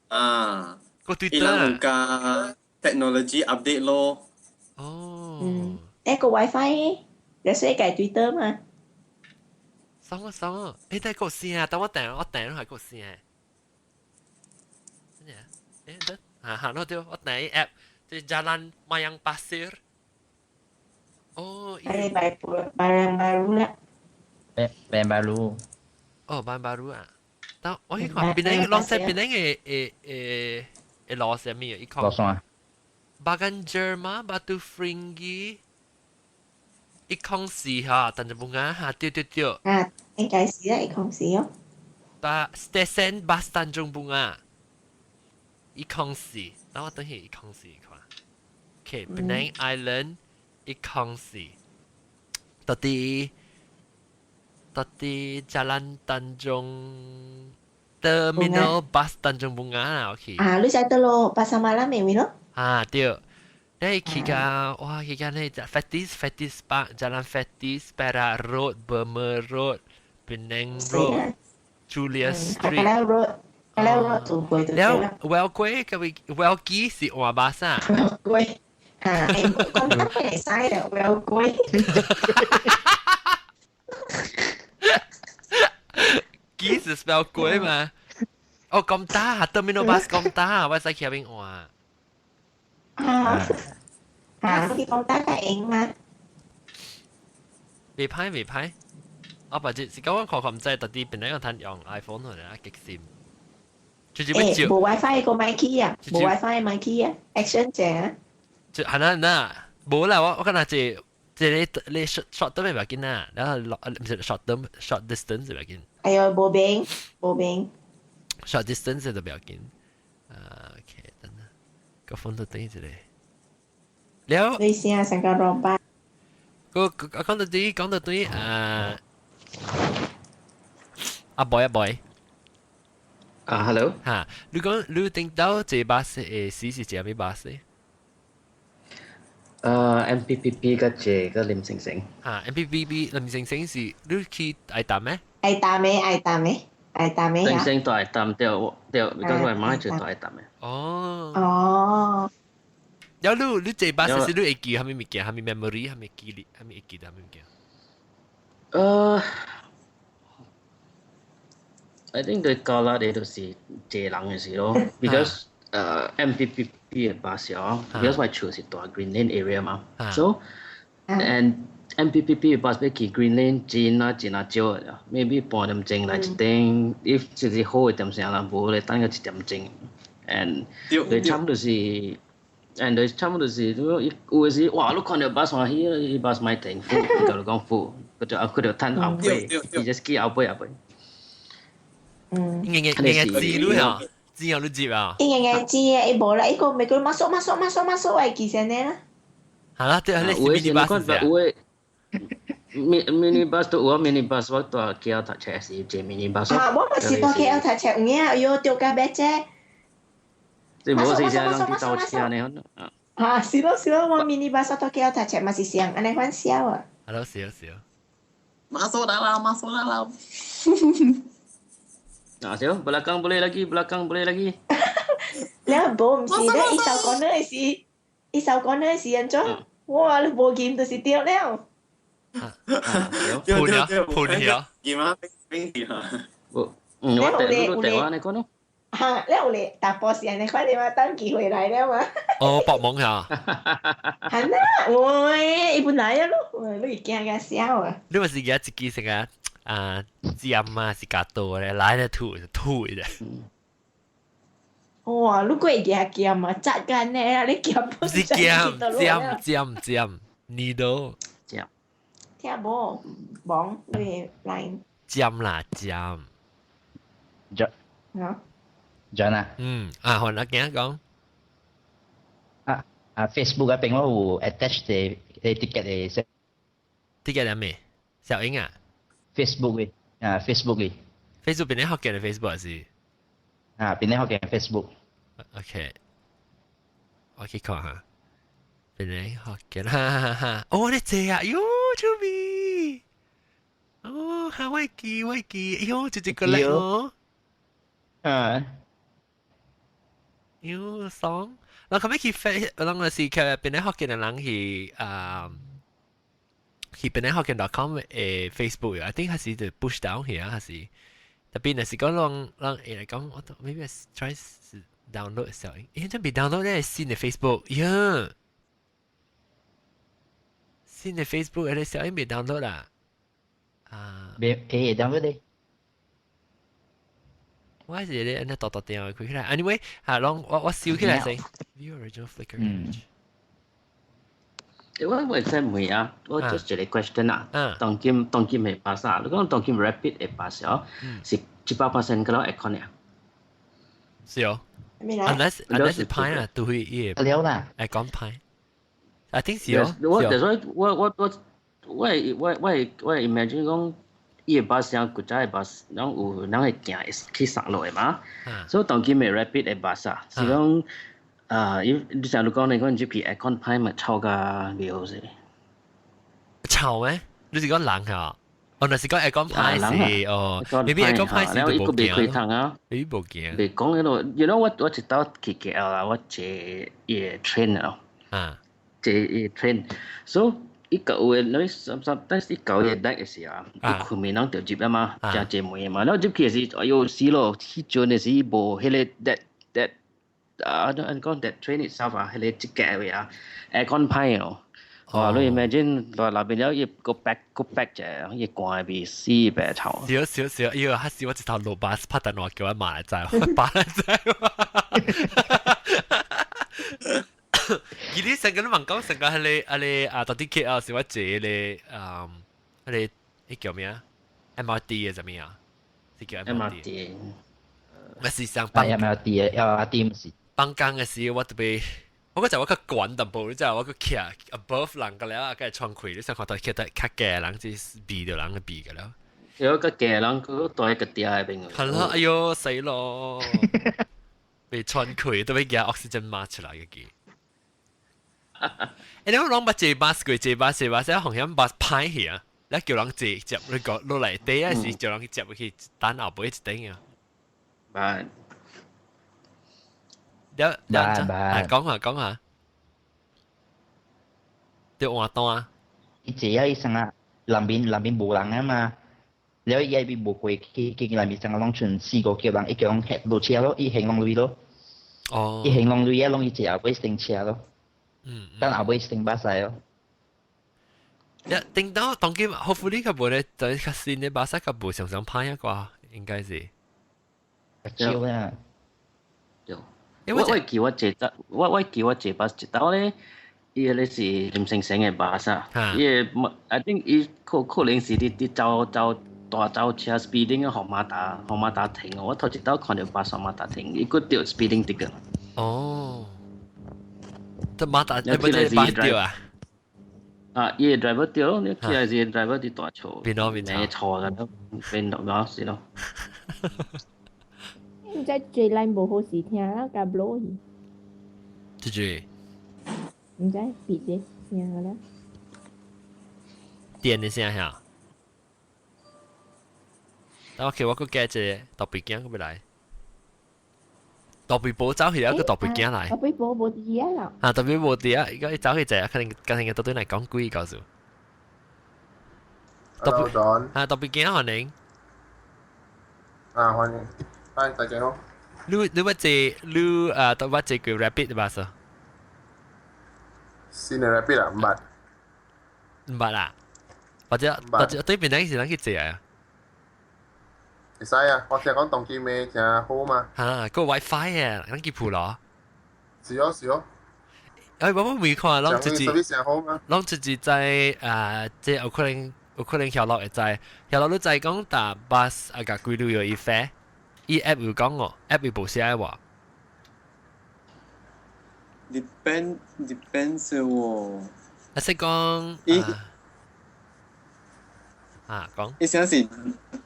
啊，個對伊人有加 technology update 咯。哦。嗯，那個 WiFi，你說改 Twitter 嘛？爽啊爽啊！欸，但個聲啊，等我訂我訂係個聲。真係，欸等，啊哈，攞對，我訂 app，即 Jalan Mayang Pasir。哦，係白白 baru 啦。白 baru。哦，白 baru 啊！但我去看邊個攏在邊個誒誒誒誒路線物啊？伊看。路線啊。 Bagan Jerma Batu Ferringhi。一空四哈，但就冇啱哈，對對對。啊，應該是啦，一空四哦。巴 stesen bas Tanjung Bunga，一空四，等我等下一空四看。OK，Penang Island 一空四，到底到底 Jalan Tanjung Terminal Bus Tanjung Bunga 啦，OK。啊，你知得咯，巴沙馬拉咪位咯。啊，對。你去到哇，去到呢 Fettes Fettes Park Jalan Fettes Perak Road Burma Road Penang Road Chulia Street Kallang Road Kallang Road 做過就了 Well 過個位 Well 機是換巴士。 Well 過啊，講得會使啊，Well 過。機是 spell 過嘛？哦，咁大，Terminal bus 咁大，我使去邊換？啊啊！你講大家贏嘛？未歹未歹，我把這是講我看看毋知到底邊個通用 iPhone 嚟啊激心。就是要照。無 WiFi 個麥去啊，無 WiFi 麥去啊，action 者啊。就係啦啦，無啦，我我敢若這這個你 short short term 袂要緊啦，然後毋是 short term short distance 袂要緊。哎喲，無變無變。 short distance 就袂要緊。啊，OK，等等，個風都等一下。了。你先成個 robot。個講到對，講到對，啊，阿 boy 阿 boy。啊，hello。嚇，你講你頂到這巴士誒，是是坐咩巴士？MPPP 個這個林星星。嚇，MPPP 林星星是你去愛搭咩？愛搭咩？愛搭咩？愛搭咩？星星都愛搭對對，because 我媽就都愛搭咩。哦。哦。有你你坐巴士是你會記啥物物件？啥物 memory？啥物記憶？啥物會記得啥物物件？I think 對高啦，你就是坐人嘅事咯，because MPPP 嘅巴士哦，because 我住是蹛 Green Lane area 嘛，so and MPPP 嘅巴士去 Green Lane 真啊真啊少嘅，maybe 半點鐘來一點，if 就是好嘅點聲啦，無咧等個一點鐘，and 佢差唔多是，and 佢差唔多是，有嘅時哇，你看到巴士去，伊巴士咪停 full，佢就講 full，佢就佢就褪後背，伊 just 記後背後背。嗯，硬硬硬硬知你啊，知啊你接啊。應該知啊，伊無啦，伊個咪叫 masuk masuk masuk masuk 會記先呢啦。係啦，對，你是 mini bus 有嘅。mini bus 都有 mini bus 我蹛 KL 讀冊時坐 mini bus。啊，我嘛是蹛 KL 讀冊，有影，哎喲，丟甲欲啫。這無是啥人去走車呢？啊，是咯是咯，我 mini bus 蹛 KL 讀冊嘛是上按呢款痟啊。係咯，是咯是咯。 Masuk dalam, masuk dalam. Nah, siapa? Belakang boleh lagi, belakang boleh lagi. 了無毋是咧，伊手講那是，伊手講那是按怎？哇，你無見就是對了。盤了，盤了。見嗎？邊見啊？嗯，我第你台灣你講咯。哈，了有咧，大波是按呢款的嘛，等機會來了嘛。哦，搏懵下。係啦，喂，伊本來啊咯，你會驚甲痟啊。你咪是而家自己成個啊尖啊，是較多咧，來咧吐吐嘅。哇！你過會舉劍啊？扎緊的啊！你劍不是劍，尖尖尖，needle 尖。聽無？網你 line。尖啦尖。 John。啊。 John 啊。嗯，啊，換阿鏡講。啊啊，Facebook 嗰邊我有 attach 啲啲 ticket 嘅。 ticket 係咩？小英啊。 Facebook 嘅，啊 Facebook 嘅。 Facebook 邊啲學嘅 Facebook 是？啊，邊啲學嘅 Facebook？ OK，我去看下，邊啲學嘅，哈哈哈！哦，你這啊，喲，出味，哦，哈，我記我記，哎喲，就這個嚟哦，啊，喲，爽！我後尾去 Face，我諗是佢邊啲學嘅人去啊。去邊啲學嘅 .com 誒 Facebook，I think 還是就 push down 去啊，還是特別若是講讓讓會來講，我都 maybe try download 小英，欸，這未 download 咧新的 Facebook，呀，新的 Facebook 咧小英未 download 啦，啊，未會 download 咧。我係咧，按呢蹛蹛電話開起來，anyway，嚇，攏我我收起來先。View original Flickr image。我會使問啊，我 just 一個 question 啊。當今當今嘅巴士，你講當今 rapid 嘅巴士哦，是100% 個 aircon 啊？是哦。Unless 是歹啊，都會伊了啦。 aircon 歹。I think 是哦。我就所以我我我我我我我 imagine 講。伊個巴士古早的巴士，攏有人會行去上落的嘛。所以當今的 rapid 的巴士啊，是講啊，伊你像你講你講入去 aircon 歹嘛，臭甲尿是。臭咩？你是講冷啊？哦，那是講 aircon 歹是哦，maybe aircon 歹是都無驚。開窗啊，你無驚。袂講彼個，you know 我我一道去 KL 啦，我坐伊個 train 咯。啊。坐伊個 train，so 伊舊嘅，你 sometimes 伊舊嘅 night 嘅時候，伊困眠攏著入啊嘛，誠濟門嘛，然後入去的時，哎喲死咯！彼陣的時無彼個 that that 啊，按講 that train itself 啊，彼個這個位啊，aircon 歹哦。哇！你 imagine 內內邊了伊個 back 個 back 者，伊寒比死白臭。少少少，哎喲，彼時我一頭落巴士拍電話叫我媽來載，我爸來載我。而你成個你問講成個係你啊你啊到底 KL 是我坐咧啊，彼個彼叫咩啊？MRT 嘅啥物啊？是叫 MRT。我是上放 MRT 嘅 LRT 毋是。放工嘅時我特別我嗰陣我較懸淡薄，你知我個徛 above 人個了，個窗開，你想看到徛得較低人是避著人個避個了。有個低人佢對個地下邊。係咯，哎喲死咯！被穿開都欲夾 oxygen mask 出來個機。欸，你講攏捌坐巴士過，坐巴士巴士紅險巴士歹去啊！你叫人坐接你個落來底啊，是叫人去接去等後尾一頂啊？捌。了了，啊，講下講下，對換單。伊坐啊，伊先啊，南邊南邊無人啊嘛，了伊邊無過去，去南邊先啊，攏剩四五個人，伊叫人落車咯，伊行攏鐳咯。哦。伊行攏鐳啊，攏伊坐後尾乘車咯。等後尾乘巴士咯。一頂到當今，hopefully 較無咧，就較新的巴士較無常常歹啊啩，應該是。少啊。對。我我記我坐我我記我坐巴士一道咧，伊個咧是林先生的巴士，伊個 I think 伊可可能是佇佇走走大走車 speeding 予馬達予馬達停，我頭一道看著巴士馬達停，伊閣著 speeding ticket。哦，這馬達你不是巴士著啊？啊，伊個 driver 著咯，你起來是 driver 佇大錯，變咯變錯錯個變落咗是咯。毋知坐 line 無好勢聽，啦，共 blow 去。這句。毋知別的聲啦。電的聲嚇。等我去我閣加一個特別鏡閣欲來。特別無走去，一個特別鏡來。特別無無佇啊啦。啊，特別無佇啊，伊個伊走去者，可能可能到對來講鬼告訴。特別啊，特別鏡歡迎。啊，歡迎。嗨，大家好。你你捌坐你啊，都捌坐過 Rapid 巴士？新的 Rapid 啊，毋捌。毋捌啊？或者或者對面那是人去坐啊？會使啊，我聽講當今的誠好嘛。嚇，個 WiFi 啊，咱去鋪咯。是哦，是哦。哎，我我沒看，攏自己，攏自己在啊，這有可能有可能曉落會知，曉落你知講搭巴士啊，共幾鐳有伊飛，伊 app 有講哦，app 有無寫話。 Depend depends 喎。啊，是講。啊，講。伊啥是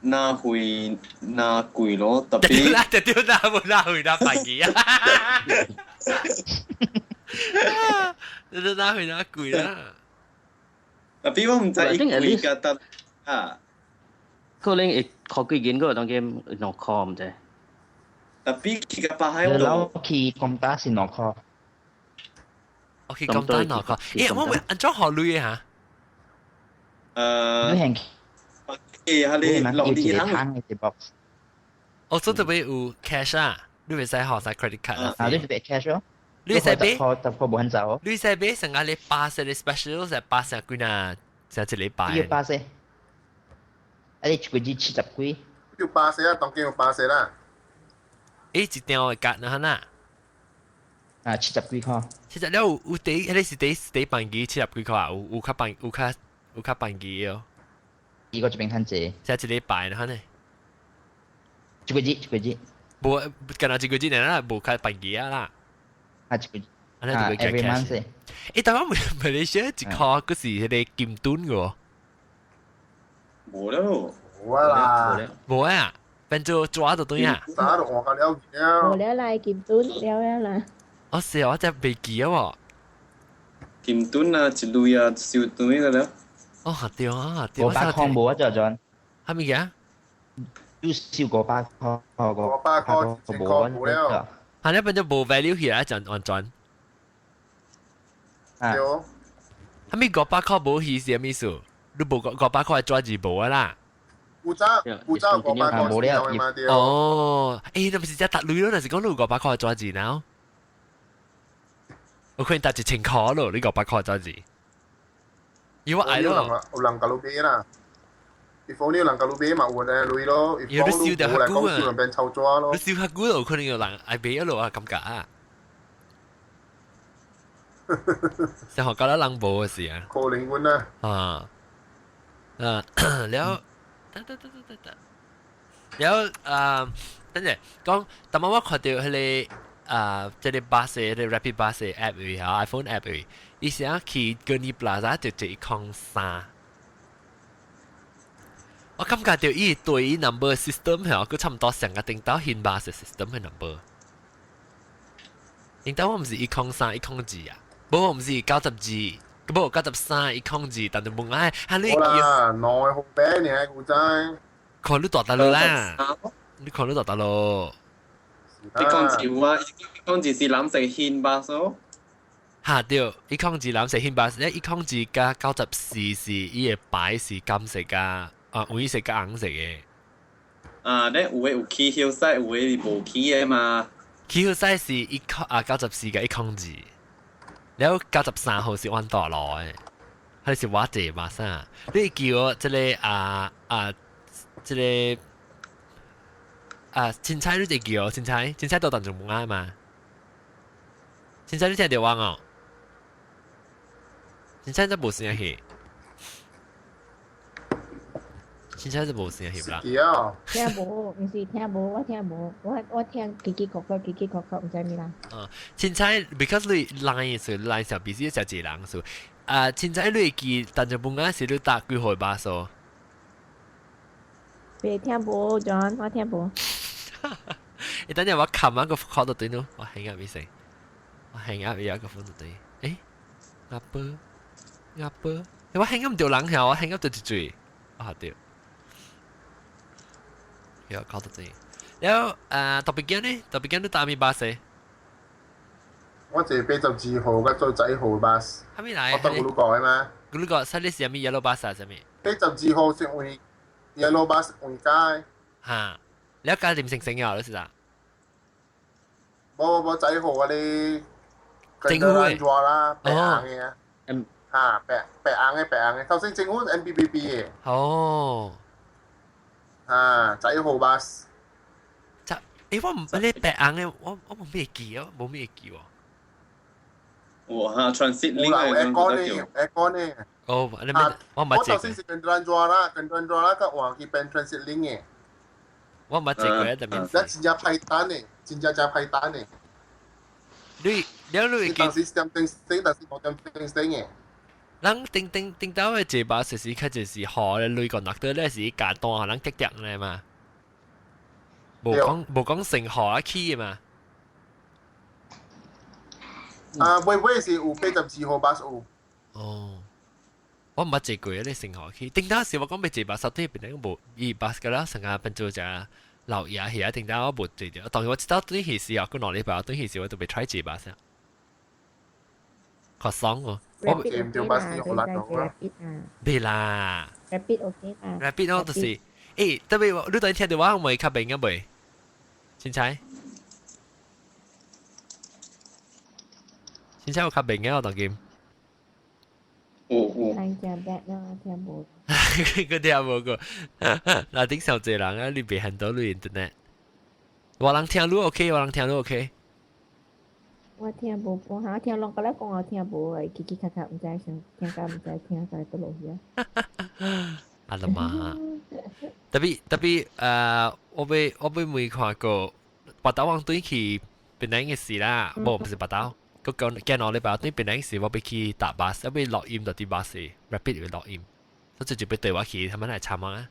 哪會哪貴咯？特別。啦，對對啦，無哪會哪白記啊！你都哪會哪貴啦？特別我毋知伊貴甲得啊。可能會箍幾銀個當今2箍毋知。特別去甲北海你老去金打是2箍。我去金打2箍。欸，我會按怎學鐳嚇？你係。誒，係你落地行嘅 box。我做特別有 cash 啊，你袂使學晒 credit card 啊。啊，你特別 cash 咯。你使買？十個無很走。你使買成個你巴士的 special 是巴士幾啊？成一禮拜。要巴士。啊，你一個月70幾。有巴士啊，當今有巴士啦。欸，一張的價呢？呐？啊，70幾箍。其實了有有底，彼個是底底辦機70幾箍啊？有有較辦有較有較辦機哦。伊個這邊趁濟。才一禮拜呢？呢？一個月一個月。無，敢若一個月呢啦，無較辦機啊啦。啊，一個月。啊，你就會加 cash。欸，台灣馬來西亞一箍，閣是彼個金盾個。無了。無啦。無啊，變做抓就對啊。早就換甲了去了。無了啦，金盾了了啦。哦，是啊，我真袂記啊喎。金盾啊，一類啊，收轉個了。哦，對啊，對。500箍無啊，就陣。啥物件？你收500箍，500箍，1000箍無了。啊，你變做無 value 起來，就完全。對。啥物500箍無去是啥物意思？你無五百箍係紙無啊啦。古早古早500箍是有嘛對。哦，欸，那毋是只搭鐳咯？若是講你有五百箍紙呢？我可能搭1000箍咯，你五百箍紙。因為我愛咯。有人共你買啦。if 你有人共你買嘛，有人鐳咯。你燒掉較久啊。有人變臭紙咯。你燒較久就可能有人愛買咯啊，感覺啊。先學覺得人無嘅事啊。可能阮啊。啊。啊，了，得得得得得得，了啊，等陣講，但我看著彼個。啊，這個 bus 的 rapid bus 的 app 位嚇，iPhone app 位，伊是啊去 Gurney Plaza 就坐103。我感覺到伊對 number system 係，佢差唔多成個頂到現 bus system 嘅 number。頂到我唔是103 102啊，無我唔是92，無93 102，但係冇愛，哈你好啦，內號餅你係古仔。看你大大路啦，你看你大大路。102有啊，102是藍色現 bus 哦。嚇對，102藍色現 bus，102加94是伊個牌是金色加。啊，黃色加紅色嘅。啊，你有的有起 hillside，有的是無起的嘛。起 hillside 是一空啊94加102，然後93號是阮大路的，還是我坐嘛啥？你叫我這個啊啊，這個啊，凊彩你就叫凊彩，凊彩都當做無愛嘛。凊彩你聽著我哦，凊彩都無聲去。凊彩就無聲翕啦。聽無，毋是聽無，我聽無，我聽嘰嘰咕咕，嘰嘰咕咕，毋知咩啦。哦，凊彩，because 你 line 是 line 上必須誠濟人數。啊，凊彩你會記，但就本來是你搭幾號巴士？別聽無，John，我聽無。你等陣我冚一個 call 到對咯，我 hang up 一聲，我 hang up 有一個 phone 對。誒，阿伯，阿伯，我 hang up 唔到人嚇，我 hang up 到一嘴，啊對。有搞到這，然後啊，特別驚呢？特別驚你搭咩巴士？我坐82號甲做仔號巴士。係咪來？我搭古魯閣的嘛。古魯閣，啥你是啥物 yellow bus 啊？啥物？82號是為 yellow bus 為家。嚇！你一家點成成啊？你是啥？無無無仔號嗰啲。政府的。啦，白紅的啊。嗯。嚇，白白紅的白紅的，頭先政府 MBBB 的。哦。啊，仔號巴士。就，誒我唔，你白紅的，我冇咩記哦，冇咩記喎。哇！transit link 嚟講呢，aircon 呢。哦，你咪我唔捌。我頭先是跟 Transit 啦，跟 Transit 啦，佮換去變 transit link 嘅。我唔捌坐過，特別。咱真正歹等呢，真正真歹等呢。你，你你當時點燈燈，但是冇點燈燈嘅。人頂頂頂到嘅坐巴士時，較就是河咧，鐳個落到咧是加單，人滴滴咧嘛。無講無講成河啊起嘅嘛。啊，尾尾是有82號巴士有。哦，我毋捌坐過咧成河去。頂到時我講欲坐巴士，對邊個無伊巴士個啦，成個變做只老爺去啊。頂到我無坐著，當然我知道對彼時啊，過2禮拜對彼時我都欲 try 坐巴士。較爽哦。我坐毋著巴士好難講啦。袂啦。 Rapid OK 啦。 Rapid 咯，就是，欸，特別你當聽到我會較明啊未？凊彩。凊彩有較明嘅我當今。有有。咱食白啦，聽無。佢聽無過，嗱頂上濟人啊，你別很多你 internet。我人聽你 OK，我人聽你 OK。我聽無半下，聽攏個咧講我聽無，嘰嘰咔咔，毋知想聽甲毋知聽在倒落去啊。啊啦嘛，特別特別誒，我欲問看過，巴打王對去檳城嘅時啦，無毋是巴打，個講見我禮拜對檳城時，我欲去搭巴士，我欲落音就佇巴士，rapid 欲落音，所以就欲對我去，他們來參啊。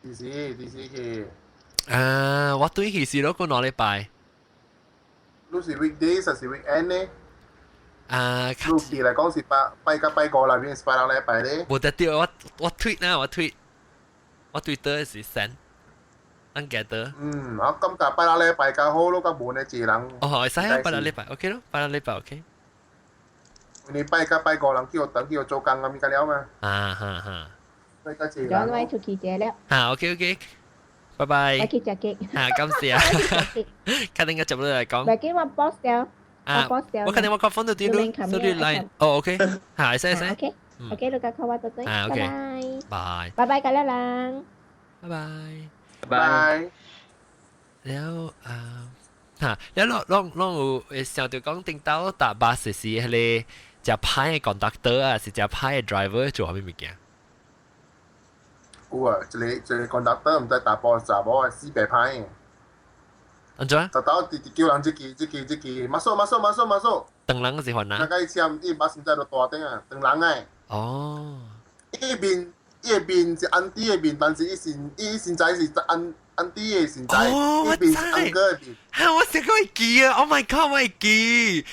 幾時幾時去？啊，我對去是攞過2禮拜。你是 weekdays 還是 weekend 呢？啊，你去來講是拜拜甲拜五內面是拜六禮拜咧。無得對，我 tweet 啦，我 tweet，我 Twitter 是 send，咱記得。嗯，我感覺拜六禮拜較好咯，較無呢濟人。哦，會使啊，拜六禮拜 OK 咯，拜六禮拜 OK。你拜甲拜五人叫我等叫我做工咁咪得了嘛。啊哈哈。所以較濟人。 John 我出去食了。啊，OK OK。拜拜。我去食雞。啊，感謝啊。確定個接落來講。袂記我 post 掉。啊，我肯定我 confirm 到啲咯，所以來，哦，OK，嚇，會使會使。 OK，OK，你甲 call 我到對，啊拜，OK，拜。拜。拜拜，各位人。拜拜。拜拜。了啊，嚇，了攏攏攏有會想著講頂到搭巴士是彼個誠歹的 conductor 啊，是誠歹的 driver 做啥物物件？有啊，一個一個 conductor 毋知查埔查某的死白歹的。按怎？就到直直叫人這支這支這支，masuk masuk masuk masuk。長人是番那個簽伊巴士在度大頂啊，長人誒。哦。伊面伊面是 auntie 的面，但是伊身伊身材是按 auntie 的身材，伊面是 uncle 的面。嚇！我成個會記啊！Oh my god！我會記，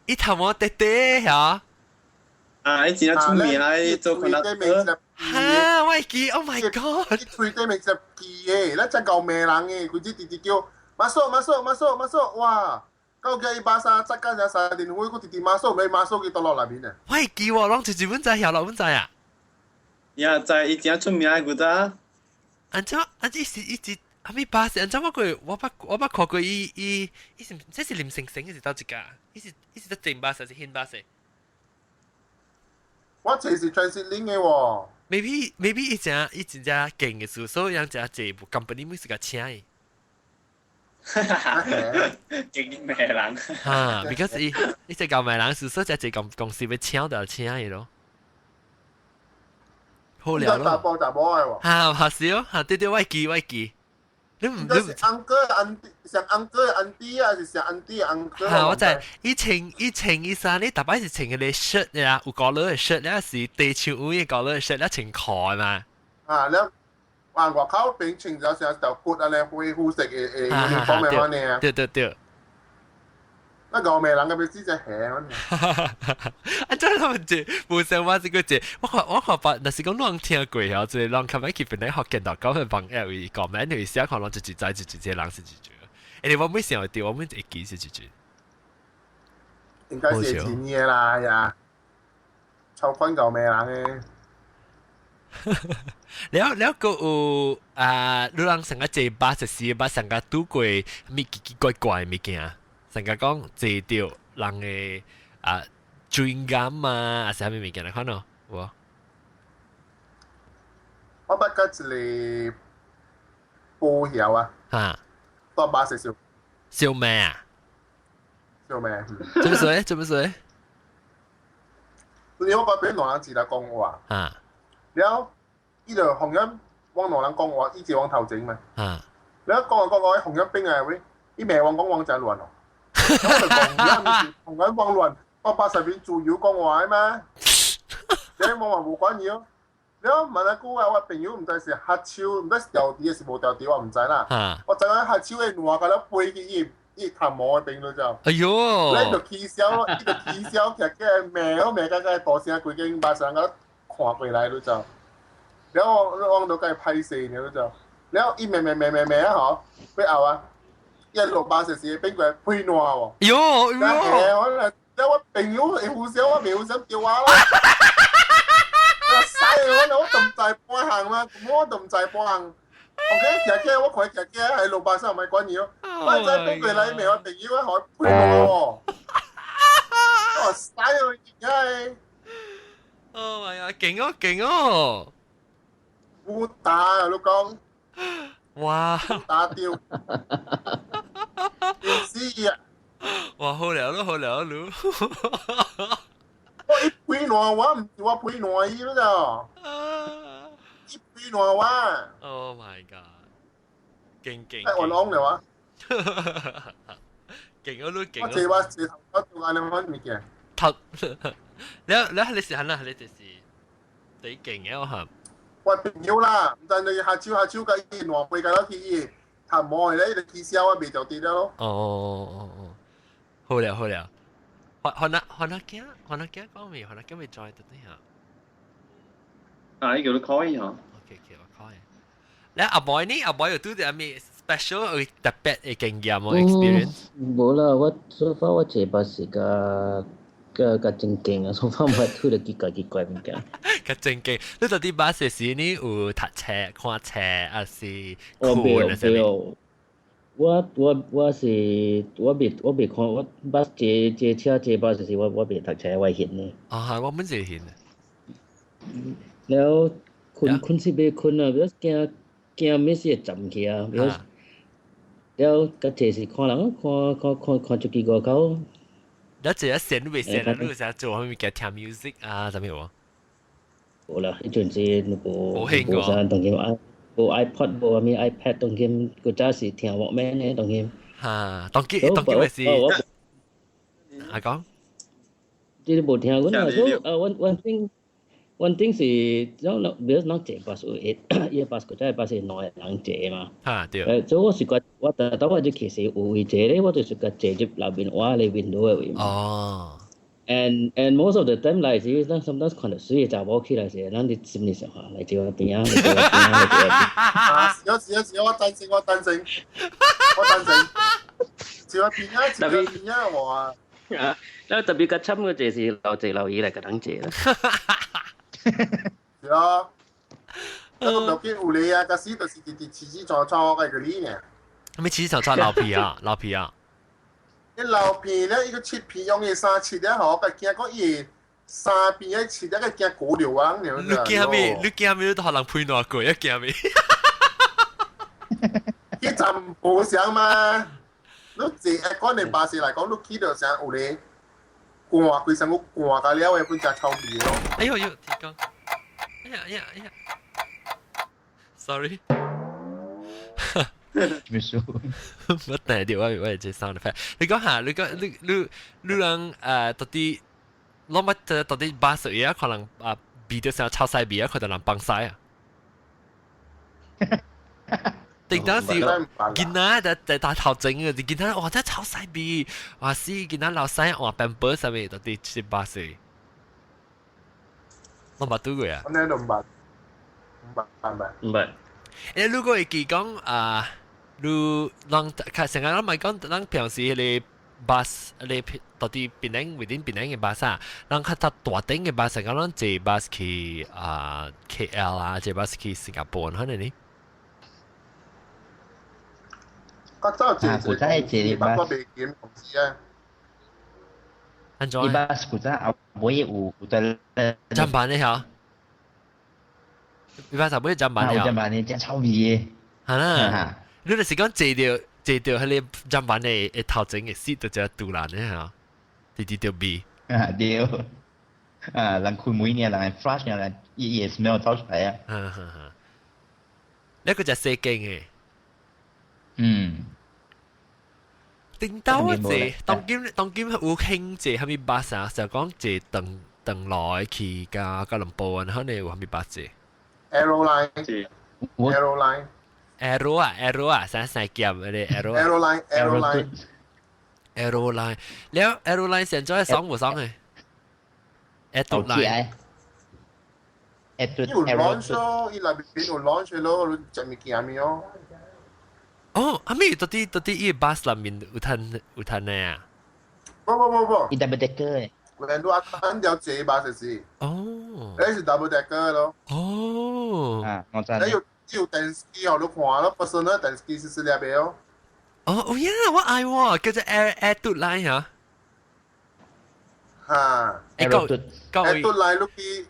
伊頭毛短短嚇。啊！伊真正出名啦，伊做可能。嚇！我會記，Oh my god！伊喙底面是記的，咱真夠罵人的，規只直直叫 masuk masuk masuk masuk，哇！到叫伊巴沙扎緊成三電話，佫直直 masuk，未 masuk 去倒落內面啊！我會記喎，攏就是本知，曉老本知啊！呀，知伊真出名古早。按怎按怎是一直阿咪巴士？按怎我過我捌看過伊伊伊是這是林星星，還是佗一家？伊是得正巴士還是輕巴士？我這是 Transit 的喎。 Maybe 伊真正勁嘅事，所以人真濟部 company 每時共請伊。勁罵人。哈，because 伊只夠罵人，所以真濟公司欲請就請伊咯。好了咯。大波大波的喎。哈，哈是哦，哈對對，我會記我會記。你唔你是 uncle auntie，像 uncle auntie 啊，是像 auntie uncle。哈，我知，伊穿伊穿伊衫，你逐擺是穿彼个 shirt 呀，有高領的 shirt，了是低長位的高領的 shirt，了穿褲嘛。啊，了，哇，外口邊穿咗成條骨啊咧，灰灰色的的 uniform 的款呢。對對對。那個罵人嘅要死只鞋。啊，這他們這無想我這個這，我看把，若是講攏聽過哦，這個人較欲去本來學見到講去幫 L 伊講咩，你寫看攏就一知一一個人是一個。欸，我每想到，我每會記是一個。應該是錢嘅啦呀，超款夠罵人嘅。了了個有啊，你人上個坐巴士時，捌上個拄過物奇奇怪怪物件，上個講坐著人的啊追感啊，還是啥物物件來看咯？有無？我捌佮一个保險啊，哈，搭巴士燒燒咩啊？燒咩？做乜水？做乜水？因為我捌俾兩人一來講話，啊，了，伊就紅音往兩人講話，伊就往頭前嘛，啊，了講啊講講，紅音兵啊喂，伊罵我講往真亂哦，我就講，而家毋是紅音往亂，我巴士邊自由講話的嘛，你望話無關係哦。了問下久啊，我朋友毋知是黑手，毋知是調佇還是無調佇，我毋知啦。我知影黑手的爛甲了飛去伊伊頭毛的邊咯就。哎喲！你就起痟咯，伊就起痟起來，罵我罵甲個大聲，規間巴士人甲看過來咯就。了我我都共伊歹勢爾就。了伊罵罵罵罵罵啊吼，尾後啊，伊落巴士時變過來飛爛喎。喲喲！我了我朋友會呼聲，我袂呼聲叫我啦。使我我都毋知半項啦，我都毋知半項。OK，騎機我看騎機喺路巴士唔係關係哦。我知變過來罵我朋友，我予飛爛喎。我使哦，而家。 Oh my god！勁哦勁哦！有打啊！你講。哇！打掉。電死啊！哇！好了咯，好了咯。我一飛爛我毋是我飛爛伊咯，一飛爛我。 Oh my god！勁勁。太冤枉了啊！勁哦，你勁。我坐我坐頭我做安尼款物件。頭，了了，你是按怎？你就是最勁嘅我嚇。我朋友啦，毋知你下手下手共伊爛飛甲了去伊頭毛的咧，伊就起痟我袂著佇了咯。哦哦哦哦，好了好了。番仔番仔囝，番仔囝講未？番仔囝未載得啲嚇。啊，伊叫你 call 伊嗬。 OK OK，我 call 伊。你阿妹呢？阿妹有拄著咩 special 特別的經驗無 experience？無啦，我 so far 我坐巴士較較較正經啊，so far 毋捌拄著奇怪奇怪物件。較正經，你到底巴士時呢有讀冊、看冊，還是我睏？袂袂。我是我袂看我巴坐坐車坐巴士時，我袂讀冊，我會眩呢。啊，係我本是眩。了睏睏是袂睏啊，驚驚咩事會浸去啊！了了，較濟是看人看看看看出去外口。了這個線你袂線啊？你有啥做啥物件聽 music 啊？啥物無？無啦，彼陣時無無興無啥當今啊，無 iPod 無啥物 iPad 當今古早是聽 Walkman 呢當今。嚇，當機當機咪是阿講，這個無聽過啦。所以one thing 是，種比如講坐巴士，伊個巴士個巴士兩個人坐嘛。嚇對。所以我是覺，我特當我就其實有位坐咧，我就是覺坐入內面我咧 window 的位嘛。哦。 And most of the time 來時，咱 sometimes 看到水的查某起來時，咱佇心裡想話，來坐我邊啊，來坐我邊啊，來坐我邊。啊，是啊是啊是啊，我贊成我贊成，我贊成。坐我邊啊，坐我邊啊，我啊。啊，那特別較慘嘅就是老坐老姨來共人坐啦。是啊，那個唔見有理啊，嗰時就是直直黐黐坐坐嘅嗰啲呢。咩黐黐坐坐老皮啊，老皮啊。一老皮咧，伊個切片用伊衫切咧，嗬，佢驚講伊衫邊一切咧，佢驚過流啊！你驚咩？你驚咩？都可能配哪個？一驚咩？一陣無相嘛，你坐講你巴士嚟講，你去到成有咧，寒規身躯寒到了的，本誠臭味咯。哎呦呦，天公！哎呀哎呀哎呀！Sorry。咩事？我定掉我我這 sound effect。你講下，你講你你你人到底攞乜到底巴士嘢可能啊味到成臭曬味啊，佢就人放晒啊。定當時囡仔在在大頭前嘅，囡仔哇真臭曬味，哇死囡仔老細換 pamper 啥物，到底是巴士。我捌拄過啊。我呢都唔捌，唔捌唔捌。唔捌。如果會記講啊，你人較成日咱咪講，咱平時彼個 bus，彼個到底檳城 within 檳城的巴士，咱較搭大頂的巴士，講咱坐巴士去啊 KL 啊，坐巴士去新加坡，可能呢？較早坐古早坐的巴士，我未見啊。安怎？伊巴士古早後尾有有在。砧板的曉？伊巴士尾砧板的曉？砧板的真臭味的。係啦。你就是講坐著坐著彼个砧板的的頭前的 seat 就只杜蘭的嚇，直直著味。啊對，啊人開門呢，人會 flush 呢，人伊會 smell 走出來啊。哈哈哈。那個就細間的。嗯。頂到啊坐，當今當今有興坐蝦米巴士啊？就講坐長長來去加吉隆坡啊，可能有蝦米巴士？Aeroline。Aeroline。 Aero 啊，Aero 啊，三三劍嗰啲 Aero。 Aeroline Aeroline Aeroline，了 Aeroline 現在爽無爽嘅？Aeroline。有 launch 咯，伊內邊有 launch 咯，你食物件咪哦。哦，阿咪到底到底伊巴士內面有攤有攤的啊？不不不不，伊 double decker 的。連你阿單條坐巴士是。哦。你是 double decker 咯。哦。啊，我知。你有有電視機哦，你看咯，personal 電視機是是兩邊哦。哦，有影，我愛喎，叫做 Air Air Line 嚇。哈。欸，各各位 Air Line 你去。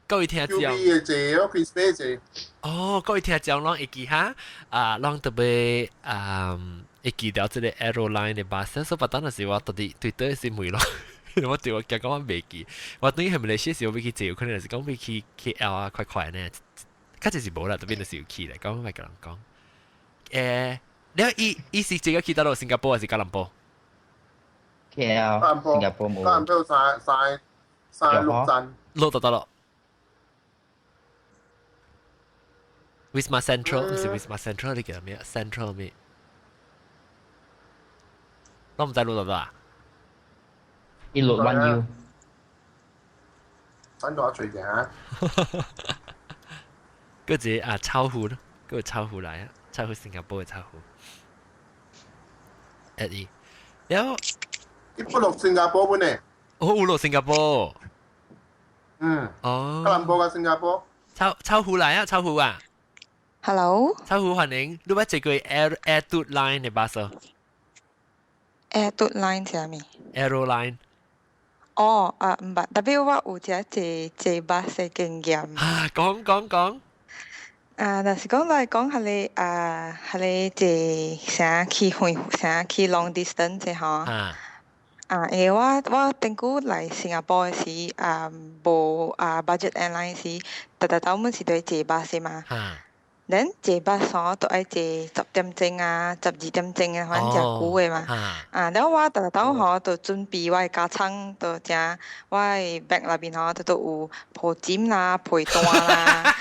各位聽眾。 QB 的坐哦，Queen Space 坐。哦，各位聽眾攏會記哈，啊，攏特別啊，會記得這個 Aeroline 的巴士，所以當時我到底對倒是問咯，我對我驚講我袂記，我等於係馬來西亞時我欲去坐，有可能是講欲去 KL 啊，快快呢，較濟是無啦，特別就是有去咧，講莫共人講。了伊伊是這個去佗落新加坡還是吉隆坡？KL 新加坡冇。吉隆坡三三三六站。落到佗落。Wisma Central 毋是 Wisma Central，你叫咩？Central 咩？我毋知落到佗啊。伊落 One U。等我隨嘅。嗰個啊臭虎咯，嗰個臭虎來啊，臭虎新加坡嘅臭虎。誒伊，然後伊不落新加坡本呢？哦，有落新加坡。嗯。哦。吉隆坡佮新加坡。臭臭虎來啊，臭虎啊！ Hello，臭虎歡迎，你捌坐過 Air Air Line 的巴士？Air Line 是啥物？Aeroline。哦，啊，毋捌，特別我有一個坐坐巴士經驗。啊，講講講。啊，若是講來講，彼个啊，彼个坐啥去遠，啥去 long distance 的吼。啊。啊，因為我我頂久來新加坡的時，啊，無啊 budget airline 時，逐逐走阮是對坐巴士嘛。啊。咱坐巴士都愛坐10點鐘啊，12點鐘啊，反正誠久的嘛。啊，了我逐逐吼就準備我的加倉，就誠我的 bag 內面吼，都有抱枕啦、被單啦。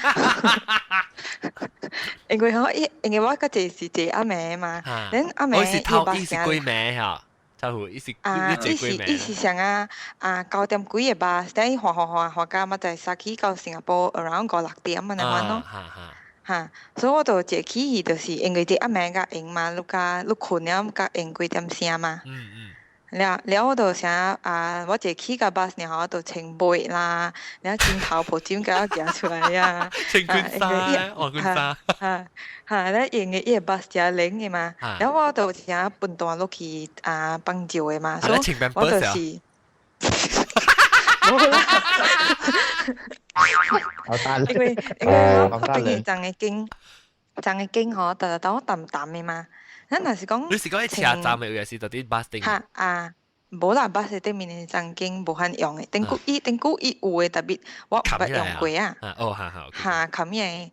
因為吼，因為我較濟是坐暗暝嘛，咱暗暝伊是頭，伊是幾暝嚇？就伊是啊，伊是啥啊？啊，9點幾的巴士，等伊換換換換到嘛，在早起到新加坡 around 5、6點按呢款咯。哈，所以我就坐起去，就是因為佇暗暝較閒嘛，你較你睏了較閒幾點聲嘛。了了我就啥啊，我坐起個巴士吼，就穿被啦，了枕頭抱枕共我寄出來啊。穿軍衫，換軍衫。哈哈，了因為伊個巴士誠冷的嘛，了我就啥分段落去啊放尿的嘛，所以我就是。無啦。因為我變去站的景，站的景吼，逐逐都淡淡的嘛。咱若是講，你是講喺車站的還是佇啲巴士頂？哈啊，無啦，巴士頂面的站景無法用的，頂久伊頂久伊有的，特別我毋捌用過啊。哦，好好。哈，冚起來。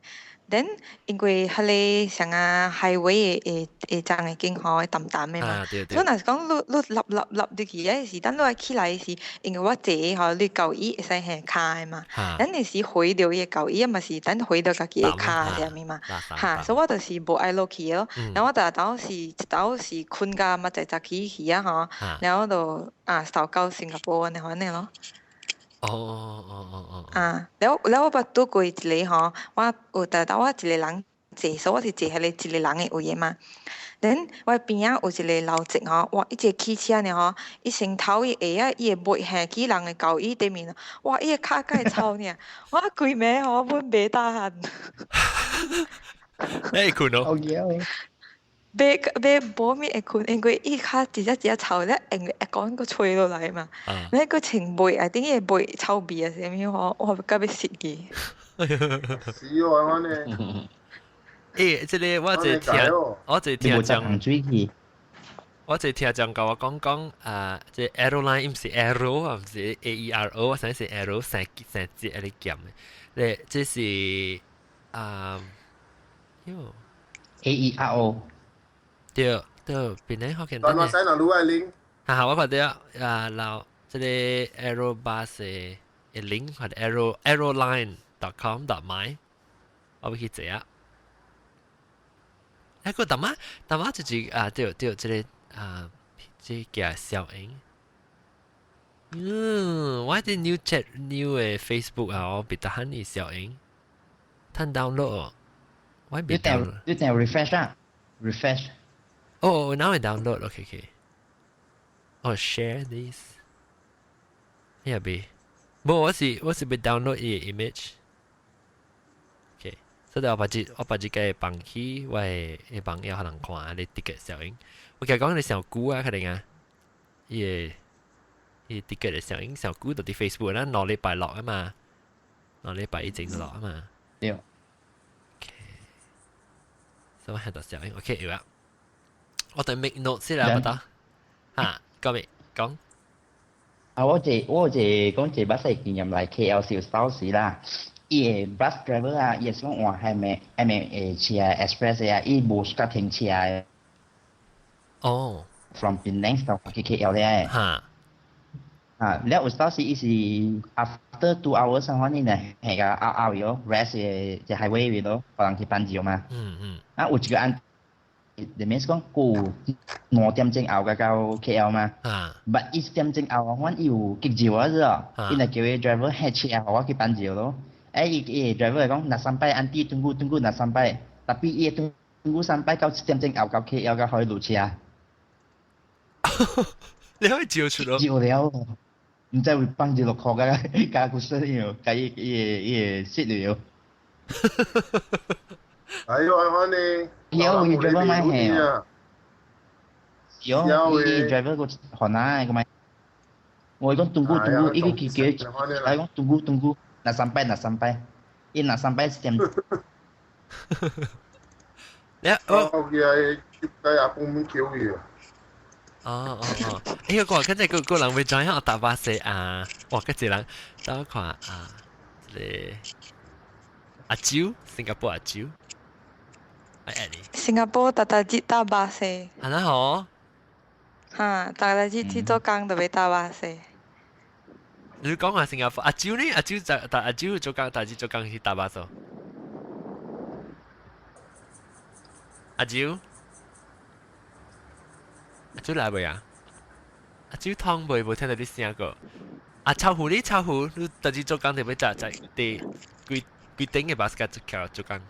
then 因為彼个啥啊 highway 的的站的景吼，淡淡的嘛。所以若是講你你立立立入去的時，等你愛起來時，因為我坐吼，你交椅會使向跤的嘛。咱那時回著伊的交椅，嘛是等回著家己的跤啥物嘛。哈，所以我就是無愛落去咯。然後我逐晝是一晝是睏甲嘛，在早起去啊吼，然後就啊掃到新加坡按呢款的咯。啊，了了我捌拄過一個吼，我有逐晝我一個人坐，所以我是坐彼個一個人的位的嘛。then 我邊仔有一個老伯吼，哇！伊一個汽車呢吼，伊先頭伊下仔伊會尾下去人的交椅頂面，哇！伊的跤較會臭爾，我規暝吼阮袂打鼾。你會睏哦？袂袂無物會睏，因為伊跤一隻一隻臭咧，因為會講閣吹落來嘛。你閣穿襪啊，頂伊個襪臭味啊，啥物吼，我甲欲死去。死哦，按呢。欸，這个我一聽，我一聽講，我一聽講共我講講啊，這 aeroline 毋是 aero 啊，毋是 A E R O，我想是 aero 三三節愛咧減的。咧，這是啊，喲，A E R O。對對，邊個好簡單。我使拿滷愛 link。哈哈，我看到啊，老這个 aerobus 的 link 或者 aeroline.com.my，我欲去坐啊。一個淡仔淡仔就是啊，對對，這个啊，這個小英。嗯，我啲 new chat new 的 Facebook 啊，我別得喊你小英，趁 download，我別 download。你定 refresh 啊？refresh。哦，now I download，OK OK。哦，share this。呀別，無我是欲 download 伊个 image。OK，所以我把這個放去我的網頁，予人看你 ticket 效應。我其實講你上久啊，可能啊，伊个伊 ticket 的效應上久就佇 Facebook 咱2禮拜落啊嘛，2禮拜以前就落啊嘛。對。 OK，所以我喺度效應，OK 有啊。我等 make note 先啦，不得。嚇，講未講？啊，我這講這巴士經驗來 KL 是有少時啦。伊個 bus driver 啊，伊是講換係咪車 express 啊，伊無 suka 停車的。哦。 From Penang 到去 KL 咧。嚇。啊，了有少時伊是 after 2 hours 反正呢，係個拗拗咗 rest 嘅隻 highway 咯，予人去放尿嘛。啊，有一個按，裡面是講過2點鐘後才到 KL 嘛。But 1點鐘後，阮伊有急尿啊是哦，伊若叫伊 driver 下車，予我去放尿咯。欸，伊伊 driver 講，nak sampai aunty tunggu tunggu nak sampai，tapi 伊 tunggu sampai 到7點鐘後到 KL 才予伊落車。你可以照出咯。照了，毋知會放一落殼甲加個水了，共伊伊伊個雪了。哎呦，按呢。有伊 driver 買下。有，伊 driver 個河南個買。我講 tunggu tunggu，伊個叫叫，伊講 tunggu tunggu。nak sampai nak sampai，伊 nak sampai 7點。你我我記係阿公叫伊。哦哦哦，欸個跟住個個人會知影搭巴士啊，哇！嗰一人等我看啊，這個阿蕉，新加坡阿蕉，愛你。新加坡逐逐日搭巴士。係啦嗬。哈，逐逐日去做工就欲搭巴士。你講下新加坡，阿蕉呢？阿蕉就但阿蕉做工，大致做工去搭巴士。阿蕉，阿蕉來未啊？阿蕉湯未無聽到你聲過。啊，臭虎你臭虎，你大致做工就欲搭在佇幾幾點嘅巴士做做工？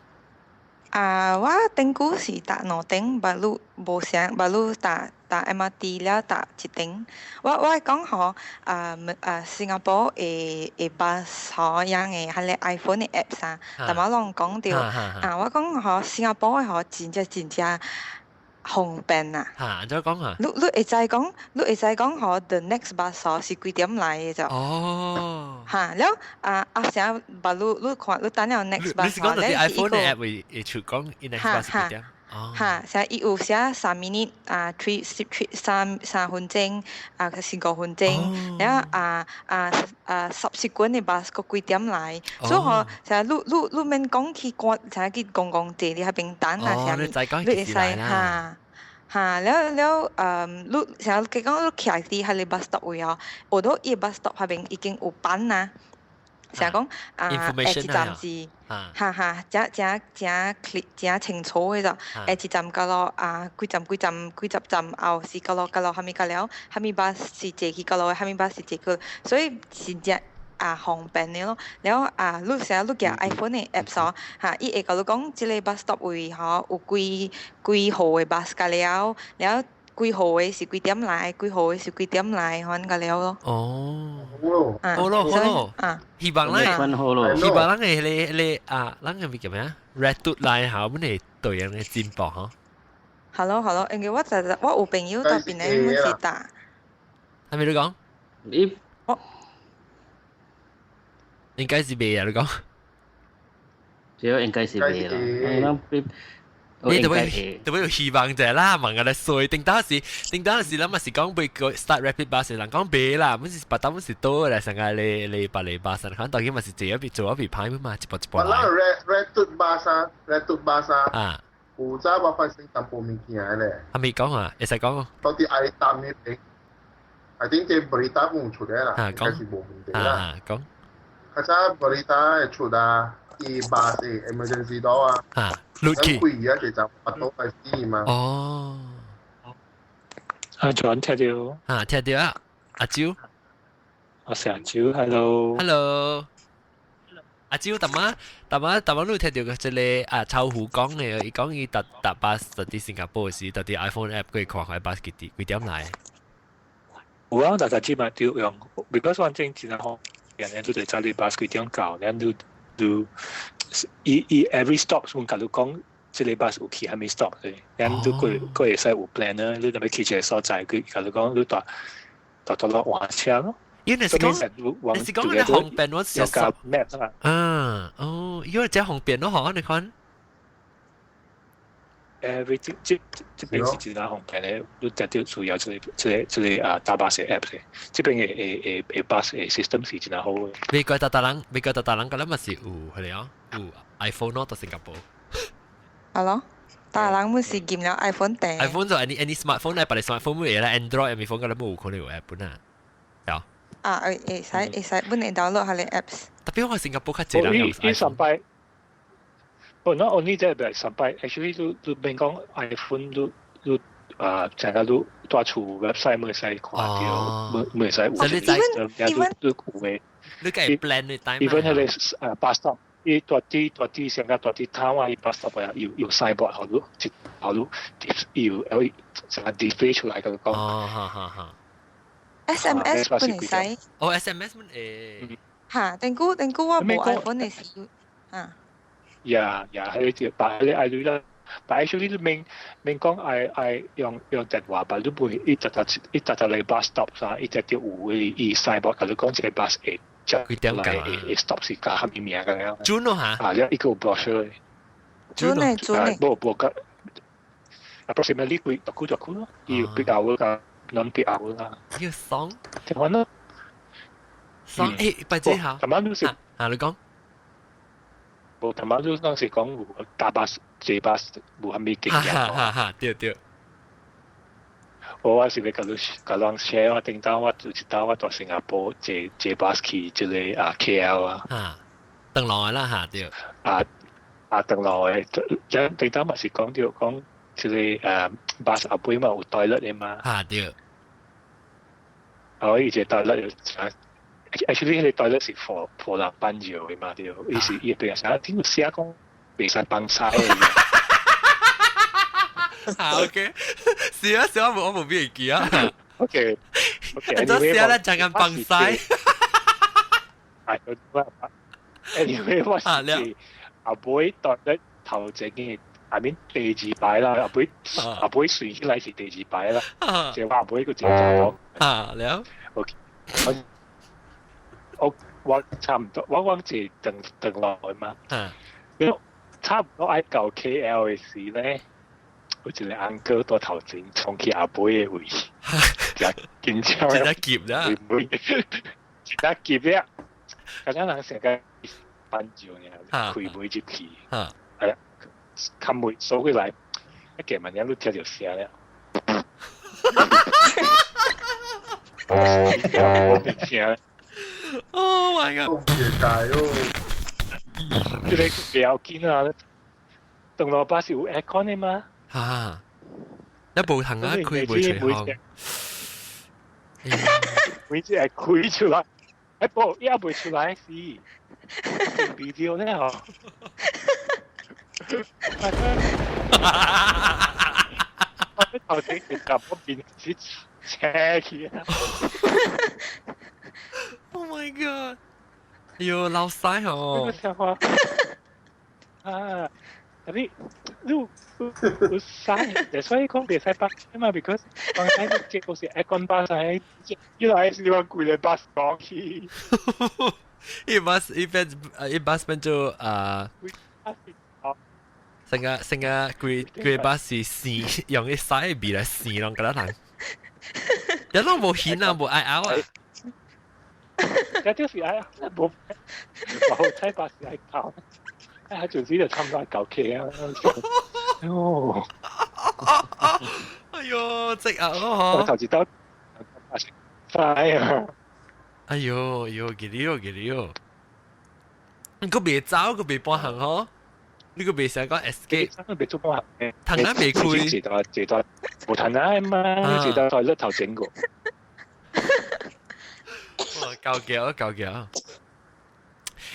啊，我頂久是搭兩點，巴魯無啥，巴魯搭搭 MRT 了搭一點。我會講吼，啊啊，新加坡的的巴士吼，樣的彼个 iPhone 的 apps 啊，逐擺攏講著。啊，我講吼，新加坡的吼，真正真正方便啊！嚇，按怎講啊？你會知講，你會知講吼，the next bus 吼是幾點來的就？哦。嚇，了啊啊啥，巴魯你看，你等了 next bus 你是講到啲 iPhone 的 app 會會出講 next bus 幾點？嚇，啥伊有寫三 minute 啊，three three 三三分鐘啊，是5分鐘，了啊啊啊10時的 bus 閣幾點來？所以吼，啥你你你免講去趕，啥去公共坐佇彼邊等啊，啥物，你會使嚇。嚇，了了，你成日講你徛佇彼个 bus stop 位哦，有到伊 bus stop 彼邊已經有板啊。成日講啊，下一站是，哈哈，誠誠誠 clear 誠清楚的就，下一站到落啊，幾站幾站幾十站後是到落到落蝦米到了，蝦米巴士坐去到落，蝦米巴士坐去，所以真正啊方便的咯。了啊，你成日你舉 iPhone 的 apps 哦，哈，伊會共你講這个 bus stop 位吼有幾幾號的 bus 到了，了。幾號的是幾點來，幾號的是幾點來，款個了咯。哦，好咯好咯，希望咱，希望咱的彼個啊，咱个叫咩啊？Red Dot 來下，阮會對樣的進步吼。好咯好咯，因為我就我有朋友佇檳城阮是搭。係咪你講？你我應該是未啊？你講？這應該是未啦。你特別特別有希望者啦，問我來衰，頂當時頂當時，咱嘛是講欲 start rapid bus，人講袂啦，阮是別當阮是倒來上個咧咧別個巴士，可能當然嘛是坐一邊做一邊歹嘛，一步一步來。 Red Red Dot 巴士，Red Dot 巴士啊，古早我發生淡薄物件咧。還未講啊，會使講哦。到底愛擔呢邊？I think 這 berita 冇出來啦，應該是無問題啦。講。較早 berita 會出啊。伊巴士 emergency 到啊，啊，落去，開而家就發到開始嘛。哦，阿 John 聽到，啊聽到啊，阿蕉，我是阿蕉，hello，hello，阿蕉，淡仔淡仔淡仔，你聽到個這個啊臭虎講的，伊講伊搭搭巴士佇新加坡時，佇 iPhone app 過看看巴士幾點幾點來。有啊，大家知嘛？就用，because 反正真係方便，人都對知你巴士幾點到，然後都伊伊 every stop 阮共你講，這个 bus 有去蝦米 stop 的，然後你過過會使有 plan 呢，你若欲去一个所在，佢共你講你搭搭到落換車咯。因為是講，你是講你方便我是加 map 啊。嗯，哦，因為這方便咯，嗬，你看。 Everything 這這邊是真方便的，你直接需要這个這个這个啊搭巴士 app 的，這邊的的的巴士的 system 是真好的。美國達達人，美國達達人，個咱嘛是有，係啊，有 iPhone 咯，到新加坡。係咯，大人本是兼了 iPhone 訂。 iPhone 就 any smartphone 咧，別個 smartphone 冇嘢啦，Android 咪 phone 個咱冇可能有 app 本啊，有。啊，會會使會使，本會 download 下個 apps。特別我新加坡較濟人用 iPhone。上擺。But not only that, but 上擺 actually 你你免講 iPhone 你你啊，成個你蹛厝 website 會使看到，會會使有。 even even 你有的。你計 plan 你 time。 even 彼个啊 bus stop，伊蹛佇蹛佇上個蹛佇 town 啊，伊 bus stop 啊，有有 signboard 予你，予你有有成個 display 出來，佮你講。哦，好好好。 SMS 本會使。哦，SMS 本會。嚇，頂久頂久我無 iPhone 的時，啊。 Yeah，彼個但彼個愛鐳啦，但 actually 你免免講愛愛用用電話，但你袂伊直直伊直直來 bus stop 啥，伊直接有伊 signboard 共你講這个 bus 會接來會會 stop 是加蝦米名咁樣。準咯嚇。啊，了伊個有 brochure。準的準的。無無個，approximately 幾多久多久咯？伊有 peak hour 佮 non peak hour 啦。要爽。聽完咯。爽誒，拜姐好。咁樣你是啊，你講。無頭馬都當時講有搭巴士、坐巴士無啥物經驗。哈哈哈，對對。我是欲共你共人 share，我頂當我有一當我蹛新加坡坐坐巴士去這个啊 KL 啊。哈，轉路的啦哈對。啊啊，轉路的，頂頂當嘛是講著講這个巴士後尾嘛有 toilet 的嘛。哈對。啊，伊這 toilet 就 actually 彼个 toilet 是 for 人放尿的嘛對，伊是伊邊啥頂有寫講袂使放屎的。啊 OK，是啊是啊，我無必記啊。 OK OK，都寫啦，陣間放屎。係，anyway 我是後尾 toilet 頭前嘅，I mean 第二擺啦，後尾後尾算起來是第二擺啦，就我後尾個一個查某。啊了。 OK，我我差唔多，我我坐轉轉落去嘛。差唔多愛到 KL 的時咧，有一個 uncle 蹛頭前衝去後尾的位，真緊張。真係急啦！真急了，敢若人成個放尿爾，開門入去，係啊，冚門鎖起來，一過門了，你聽著聲了。聲。 Oh my god！界哦，這个不要緊啊，轉路巴士有 aircon 的嘛？哈，一部行啊，開袂吹風。每隻係開出來，哎不，也未出來是 video 咧吼。我頭先是夾我面是車去啊！Oh my god！哎喲，老細哦。啊，特別你有使，所以講袂使放嘛，because 放屎這個是 aircon 巴士，原來是你話規个巴士講去。伊巴士伊變伊巴士變做啊，成個成個規規巴士生用伊屎味來生攏敢若人，一攏無顯啊，無愛拗啊。有啲是愛無，好彩巴士愛跑。哎，總之就差唔多九 K 啊！哦，哎喲，即啊！我頭一刀快啊！哎喲，喲，記得哦，記得哦。你個袂走，閣袂搬行嗬？你閣袂想講 escape？袂做搬行嘅，藤仔袂開。坐到坐到無藤仔嘛，坐到在甩頭整過。哇！夠橋，夠橋。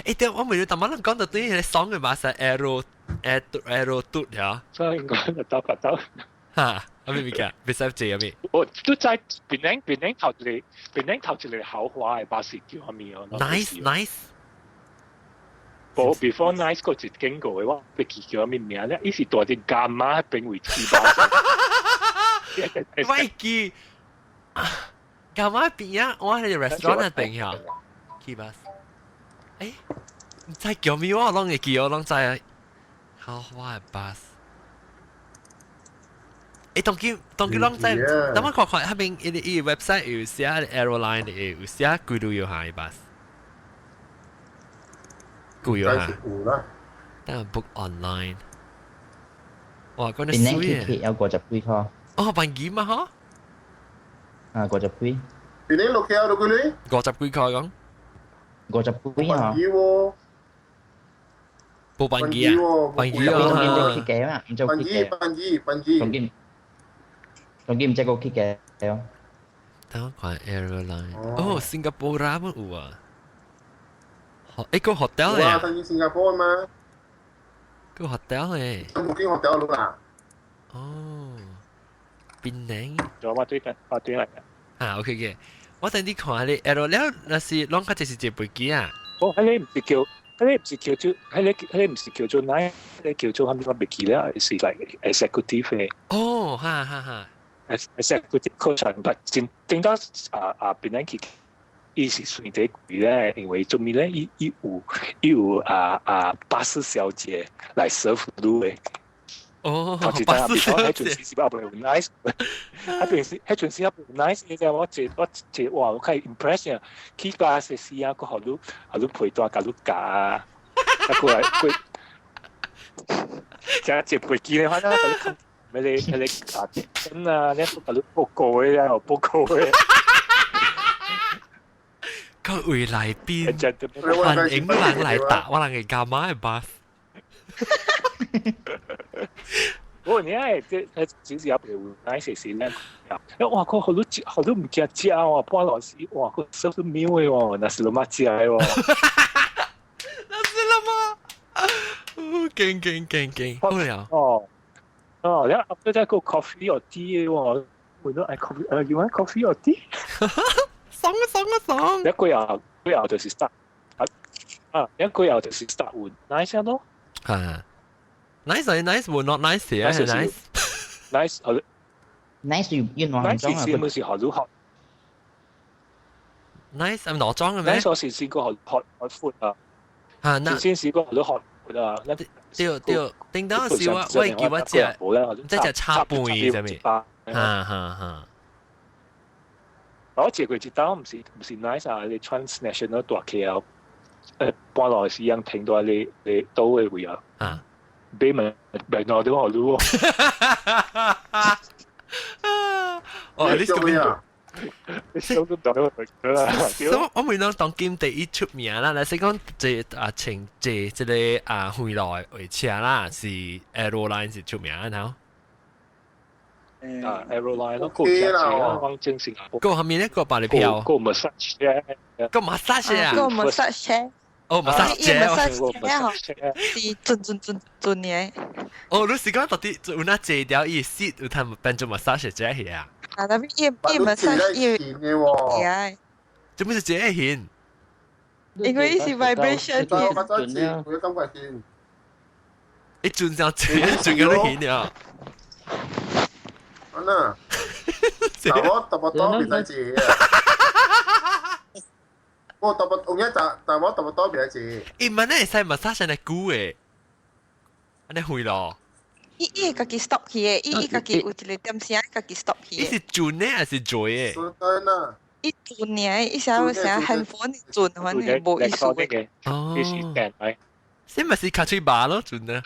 誒，對，我未頭仔人講到對彼个爽的巴士 arrow arrow 嘟呀。所以應該就兜白兜。哈，阿咩物件？袂使坐阿咩？我都在檳城，檳城頭一个，檳城頭一个豪華的巴士叫啥物哦？Nice nice。無 before nice 個一經過的，我袂記叫啥物名咧。伊是蹛佇柑仔彼邊位置巴士。喂記，柑仔邊啊？我喺 restaurant 那邊呀。去巴士。誒，毋知叫咩我攏會記，我攏知啊。豪華的巴士。誒，當今當今攏知，等我看看，彼邊伊伊 website 有寫 airline 的，有寫幾鐳有下巴士。貴有下。等我 book online。哇，講得水啊！有50幾箍。哦，萬幾嘛嗬？啊，50幾。檳城落橋落幾鐳？50幾箍講。50幾啊？喎。冇辦機啊？辦機啊！當見做起嘅嘛，毋做起嘅。辦機辦機辦機。當見當見毋知個起嘅哦。等我看 airline。哦，新加坡啦，乜有啊？誒，個 hotel 咧？哇，等於新加坡嘛？個 hotel 咧？冇見 hotel 啦。哦，檳城。做我最近我對嚟嘅。啊，OK 嘅。我等你看你 air 了，若是攏較濟是坐飛機啊？哦，彼个毋是叫。彼个毋是叫做，彼个彼个毋是叫做哪？彼个叫做啥物我袂記啦，是 like executive 的。哦，哈哈哈。 executive 課程，但真頂到啊啊檳城去，伊是算得貴咧，因為做咩咧？伊伊有伊有啊啊巴士小姐來 serve 你的。哦，巴士小姐。彼陣時是還未有 nice，彼陣時彼陣時還未有 nice，你知我坐我坐哇，我較 impress 啊！去巴士時啊，閣予你予你陪單，共你教啊，啊過來過食接飛機咧，反正佢咩你咩你啊真啊，你都佢報告嘅啊，報告嘅。各位來賓，歡迎人來搭我人嘅伽馬嘅 bus。我你係即係只是有譬如 nice 是咧，哇！佢好多好多物件食喎，半路時哇，佢手都秒嘅喎，那是老媽食嘅喎。那是老媽，勁勁勁勁，好了。哦哦，然後再個 coffee or tea 喎，我都愛 coffee，you want coffee or tea？爽啊爽啊爽！一個又個又就是 start 啊啊，一個又就是 start 換 nice 咯。啊。Nice 係 nice 喎，not nice 啊係 nice。 nice 好 nice 要攞裝啊！nice 是咪是學到學？nice 係攞裝嘅咩？nice 我是試過學學學闊啊。嚇，那先試過學到學闊啊。對對，叮當時我我記我食，即係炒飯啫咩？嚇嚇嚇！我食過一道唔是 nice 啊，你 transnational 大橋，半路時樣停到你你倒嘅位啊。啊！俾問俾我都學到喎。哦，你咁樣。你收都到啦。我每當當今第一出名啦，你識講這啊乘坐這個啊回來回車啦，是 Aeroline 是出名然後。啊，Aeroline 咯，個車啦，講正新加坡。個後面一個百里票。個 massage 車。個 massage 啊。個 massage 車。哦，massage 車，車是轉轉轉轉嘅。哦，你是講到底有哪坐掉伊 seat 有通變做 massage 車去啊？啊，特別伊伊 massage 伊嘅喎。做咩是這顯？因為伊是 vibration 嘅。我轉我感覺顯。一轉就轉轉到都顯了。啊嗱，但我特別多別使字。我特別用一集，但我特別多別字。伊問你使 massage 係久嘅，安尼會咯。伊伊會家己 stop 去嘅，伊伊家己有一個點聲，家己 stop 去。伊是轉呢還是做嘅？伊轉呢，伊成成 handphone 轉，反正無意思嘅。哦，伊是電咪？先咪是卡嘴巴咯，轉呢？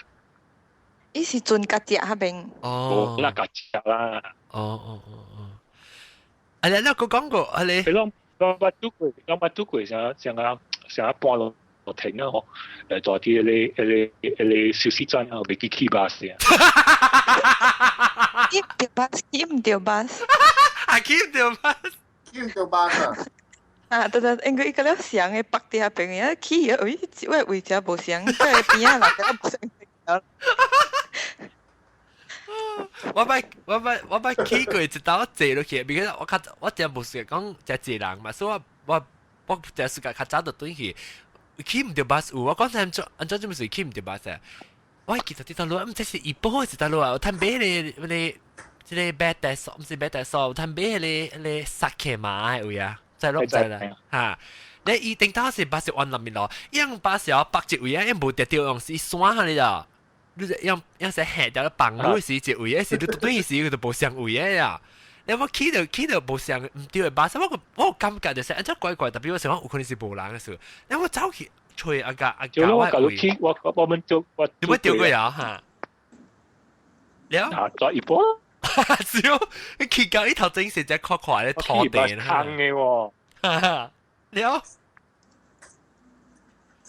伊是轉家只那邊。哦，那家只啦。哦哦哦哦。啊，你你個講過，啊你。你攏捌拄過，攏捌拄過啥啥啊啥半路停啊吼，在啲迄個迄個迄個休息站啊，袂記去巴士啊。去毋著巴士，去毋著巴士。啊，去毋著巴士，去毋著巴士啊！啊，對對，因為伊個了相的北佇遐邊，啊去啊，位我位置無相，在邊仔人個無相。我捌去過一道坐落去，比如我較我真無是講真濟人嘛，所以我我我真時間較早就轉去，去毋著巴士有，我講安怎安怎這麼是去毋著巴士？我記得這條路，毋知是一般是條路啊，有通買迄個迄個這個白帶索，毋是白帶索，有通買迄個迄個沙克馬的位啊，知咯毋知啦，嚇。你伊頂頭是巴士往南面路，用巴士哦，北一位啊，用無直掉用是山下哩啦。你用用是下掉放路時一位，是你對時佢就無相位的呀。你我去到去到無相毋對的巴士，我個我感覺就是按怎怪怪，特別我想講有可能是無人的時候，你我走去揣阿個阿個我去我我們就我你冇掉過呀哈？了啊，再一波。是哦，你去到伊頭前是只塊塊咧拖地啦。坑嘅喎。了，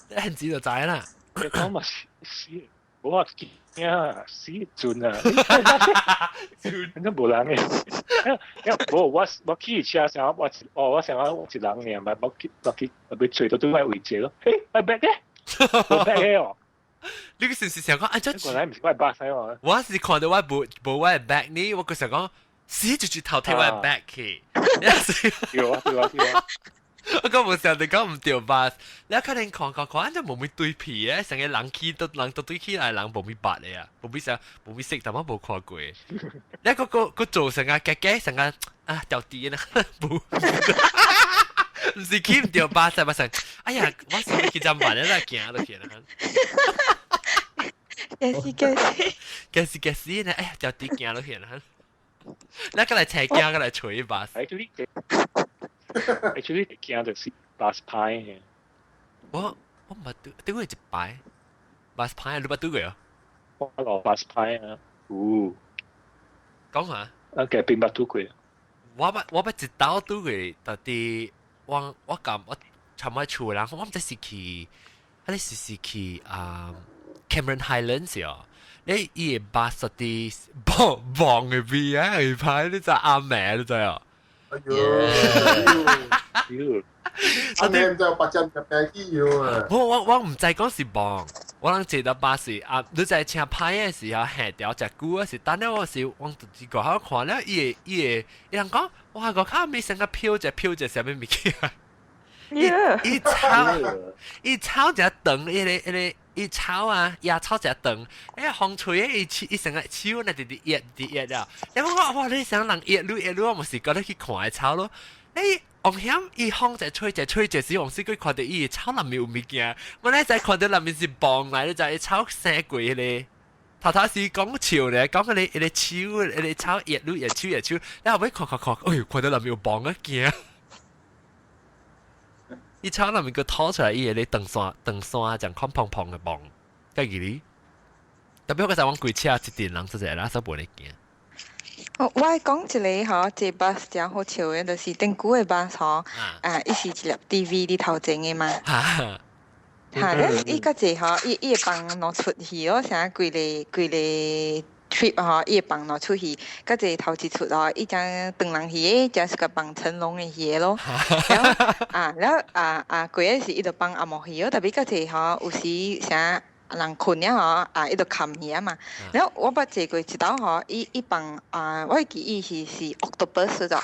你很知就知啦。你講嘛是是。我驚啊，死準啊！反正無人嘅，因為無我我去車上我哦我想我一人爾嘛，我去我去我欲揣到對我位置咯。誒，我 bag 咧，無 bag 嘅哦。你個是唔是想講啊？這原來毋是我 bag 喎。我是看到我無無我 bag 呢，我個想講死就就頭提我 bag 去。對啊對啊對啊。我講無想你講毋對吧？你可能看看看，按怎無咪對皮嘅，成個人起都人都對起來，人無咪捌的啊，無咪啥，無咪識，但我無看過。你個個個做成個假假成個啊掉地呢，無，毋是去毋對吧？使巴成，哎呀，我是去針辦咧，來行落去啦。驚死驚死！驚死驚死呢！哎呀，掉地行落去啦。你過來斜行，過來揣巴。 Actually 驚就是巴士牌嘅。我我捌拄拄過一擺，巴士牌你捌拄過啊？我落巴士牌啊，有。講下。啊，嘅邊捌拄過？我捌一道拄過，到底我感我尋日厝人，我毋知是去，啊你是去啊 Cameron Highlands 哦。你伊個巴士啲望望嘅邊啊，佢拍你就阿妹你知哦。哎呦，阿妹唔知有八針入病機要啊！我毋知講是望，我人坐到巴士啊，你在車牌嘅時候下掉隻久啊，是等了我是往自個口看了，伊個伊人講，哇個口未成個飄隻飄隻啥物物件？伊草伊草只長，伊個伊個伊草啊，野草只長，哎風吹的伊伊成個手那直直壓直壓了。你講我哇，你想人壓愈壓愈，我毋是覺得去看的草咯。欸，王險伊風在吹在吹在時，王時佢看到伊草內面有物件，我咧在看到內面是棒來，你就伊草生過迄個。頭頭是講笑咧，講嗰個一個手，一個草越愈越手越手，你後尾看看看，哎呦，看到內面有棒啊驚！伊草內面個吐出來，伊個長線長線，這樣看胖胖的棒，計記哩。特別我嗰陣往規車一陣人出來啦，所無咧驚。我講一個吼，這巴士真好笑的，就是頂久的巴士吼，啊，伊是一粒 TV 佇頭前的嘛。哈，咧伊較濟吼，伊會放兩齣戲咯，啥規個規個 trip 吼，伊會放兩齣戲，較濟頭一齣吼，伊將唐人戲的，才是個放成龍的戲咯。然後啊，然後啊啊，過個是伊就放紅毛戲咯，特別較濟吼，有時啥。人睏了吼，啊，伊就冚去啊嘛。然後我捌坐過一道吼，伊伊放啊，我會記伊是 octopus 咗，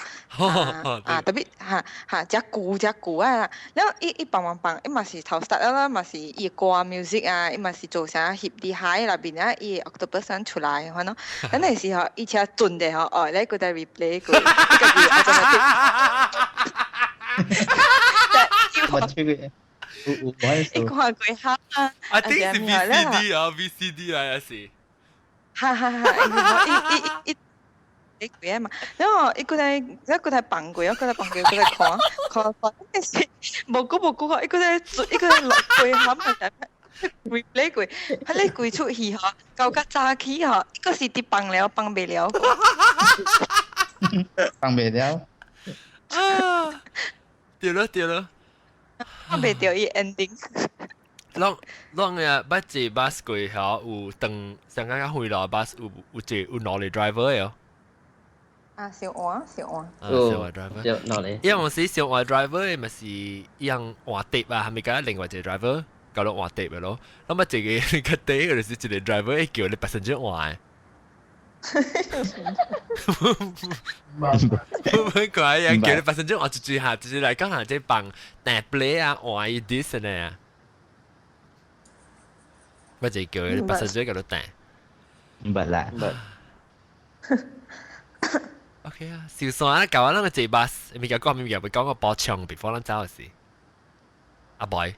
啊，特別哈哈，只舊只舊啊。然後伊伊放放放，伊嘛是頭 start 啦，嘛是伊歌 music 啊，伊嘛是做啥翕佇海內面啊，伊 octopus 出來，反正，咱那時候伊車轉的吼，哦，來閣再 replay 過，伊家己啊，真係。伊看過哈啊，啊，這是 VCD 啊，VCD 啊，也是。哈哈哈！伊伊伊伊伊過嘛，然後伊閣來，伊閣來放過，閣來放過，閣來看，看看，但是無久無久吼，伊閣來伊閣來落過喊啊，replay 過，彼個規齣戲吼，到較早起吼，閣是佇放了放袂了。放袂了。啊！對咯對咯。放袂掉伊 ending。攏攏啊，捌坐 bus 過吼，有當上剛剛回來 bus 有有坐有兩個 driver 的哦。啊，小換小換。啊，小換 driver。對，兩個。因為是小換 driver 的，咪是伊樣換碟啊，係咪甲另外一個 driver 搞到換碟的咯？那麼這個個底就是一個 driver 會叫你 passenger 換。唔會怪啊！叫你 passenger 換一轉下，就是來講下這幫大 play 啊，換伊 this 呢。乜就叫你 passenger 叫你彈。唔捌啦。唔捌。 OK 啊，小山舊啊，咱個坐巴士，咪講講咪講個補充，before 咱走時。阿boy，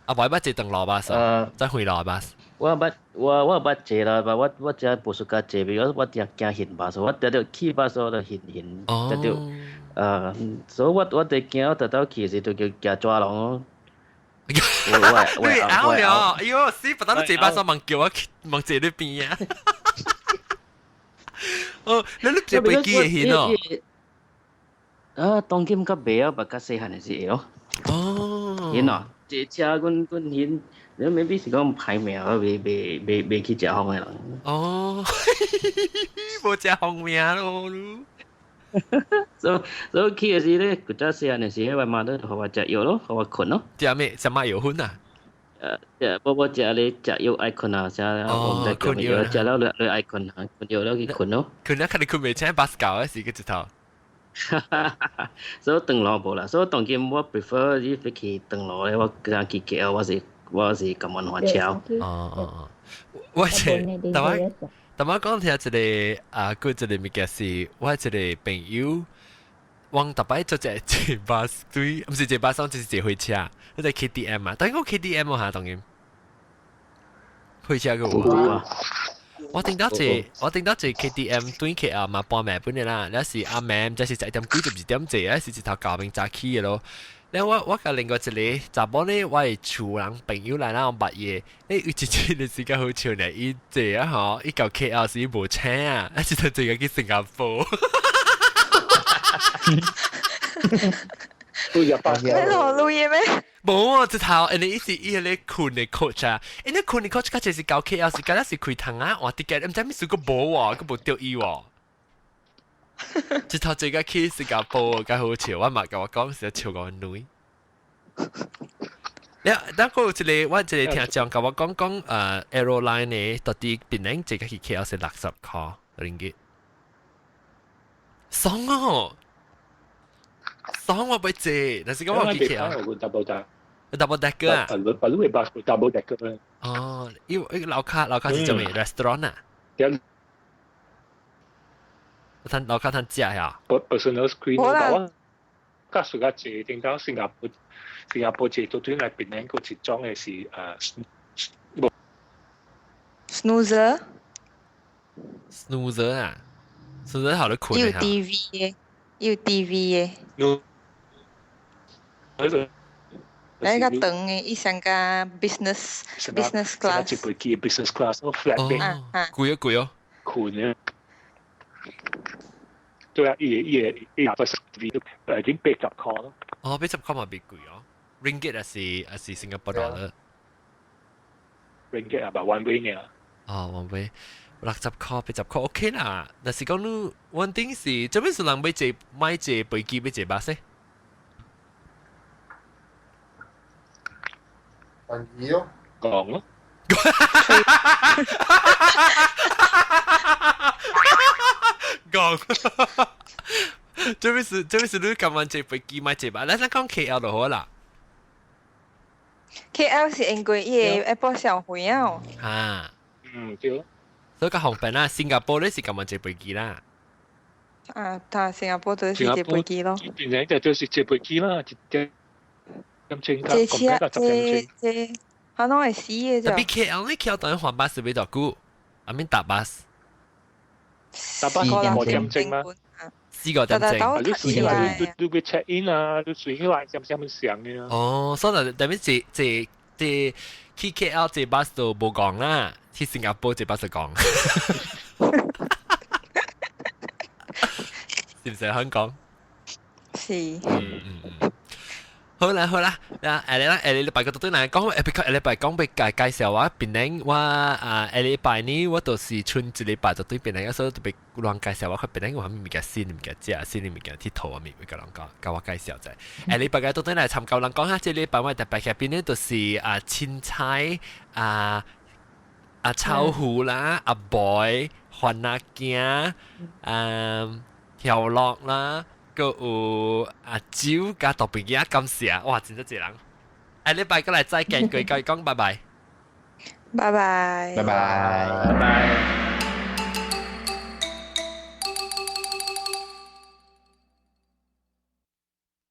阿 boy 捌坐長路巴士，再回路巴士。我捌我我捌坐啦，但我我真無 suka 坐，比如我真驚眩巴士，我常常去巴士我就眩眩，常常呃，所以我我哋驚，我特到去時就叫行抓龍咯。我你拗了，哎呦，死不當你坐巴士問叫我問坐你邊啊？哦，你你坐飛機會眩哦？啊，當今較袂啊，捌較細漢的時會咯。哦，眩哦，坐車阮阮眩。你 maybe 是講歹命，未未未未去食風的人。哦，無食風命咯。所所以去的時咧，古早細漢的時，我媽都予我食藥咯，予我睏咯。食咩？食乜藥粉啊？誒，無無食咧，食藥愛睏啊，啥我毋知叫咩藥，食了你愛睏啊，睏藥了去睏咯。睏了，看你睏袂醒，巴士到的時個一頭。所以長路無啦，所以當今我 prefer 你飛去長路咧，我敢去 KL，我是甘願換車。哦哦哦，我這，但我但我講聽一個啊，過一個物件是，我一個朋友，我逐擺做一坐巴士對，毋是坐巴士，就是坐火車，嗰個 KTM 啊，當然講 KTM 嚇，當然火車個有。我頂到坐，我頂到坐 KTM 轉 KL 嘛，半暝本的啦，那是阿暝，這是11點幾、12點坐，那是一頭舊明早起的咯。你我甲另外一個查某咧，我係厝人朋友來啦，我捌伊，你有一次你時間好笑呢，伊坐啊吼，伊到 KL 時無車啊，一直坐去新加坡。你落路嘢咩？無啊，直頭，因為伊是伊個困的 coach 啊，因為困的 coach 較濟是到 KL 時，敢若是開窗啊，換 ticket，毋知咩事閣無喎，閣無著伊喎。直頭坐個去新加坡，較好笑，我嘛共我講時笑個女。你等個有一個，我一個聽眾共我講講，airline 呢，到底檳城坐個去 KL 是60塊 ringgit，爽哦！爽我不坐，但是講我去 KL。 double deck。 double decker 啊？白白鷺巴士 double decker。哦，因為樓卡樓卡是做咩 restaurant 啊？我睇樓卡睇食呀。 Personal screen 我假使個坐聽到新加坡，新加坡坐到對來檳城個一種的是snoozer。 snoozer 啊，snoozer 好得困有 TV 的，有 TV 的。那個長的，伊上個 business business class。一飛機 business class 哦，flat 哦，貴啊貴哦。困啊！對啊，伊伊伊廿個十已經80塊咯。哦，80塊嘛別貴哦。Ringgit 還是新加坡 dollar？ Ringgit 啊，吧 one way 呢？哦，one way 60塊80塊 OK 啦。但是講你 one thing 是，做咩是人欲坐買坐飛機欲坐巴士？便宜咯，講咯。講，做咩事？做咩事？你今晚坐飛機買坐巴？咱咱講 KL 就好啦。 KL 是因為伊個 airport 上遠啊。啊。嗯，對咯。所以較方便啦。新加坡咧是今晚坐飛機啦。啊，但新加坡就是坐飛機咯。變成就就是坐飛機啦，一點鐘坐車，坐坐，可能會死嘅就。特別 KL 呢，KL 當然換巴士比較久，阿免搭巴士。搭巴士5點鐘嗎？ 4個點鐘。啊，你隨起來，你你去 check in 啊，你隨起來，啥啥物上嘅啊？哦，所以特別坐坐坐去 KL 坐巴士就無講啦，去新加坡坐巴士講。是唔是香港？是。嗯嗯嗯。好啦好啦，嗱，下禮啦，下禮拜個對來講，下禮拜講欲介介紹我檳城，我啊下禮拜呢，我就是剩一禮拜就對檳城，所以特別亂介紹我去檳城有啥物物件新的物件食，新的物件𨑨迌啊物，欲共人講，共我介紹者。下禮拜個對來參考人講下，這禮拜我特別去檳城就是啊凊彩啊啊臭糊啦，阿 boy 番仔羹啊調樂啦。閣有阿酒佮杜朋友感謝，哇！真正濟人。下禮拜閣來再見，過講拜拜。拜拜。拜拜。拜拜。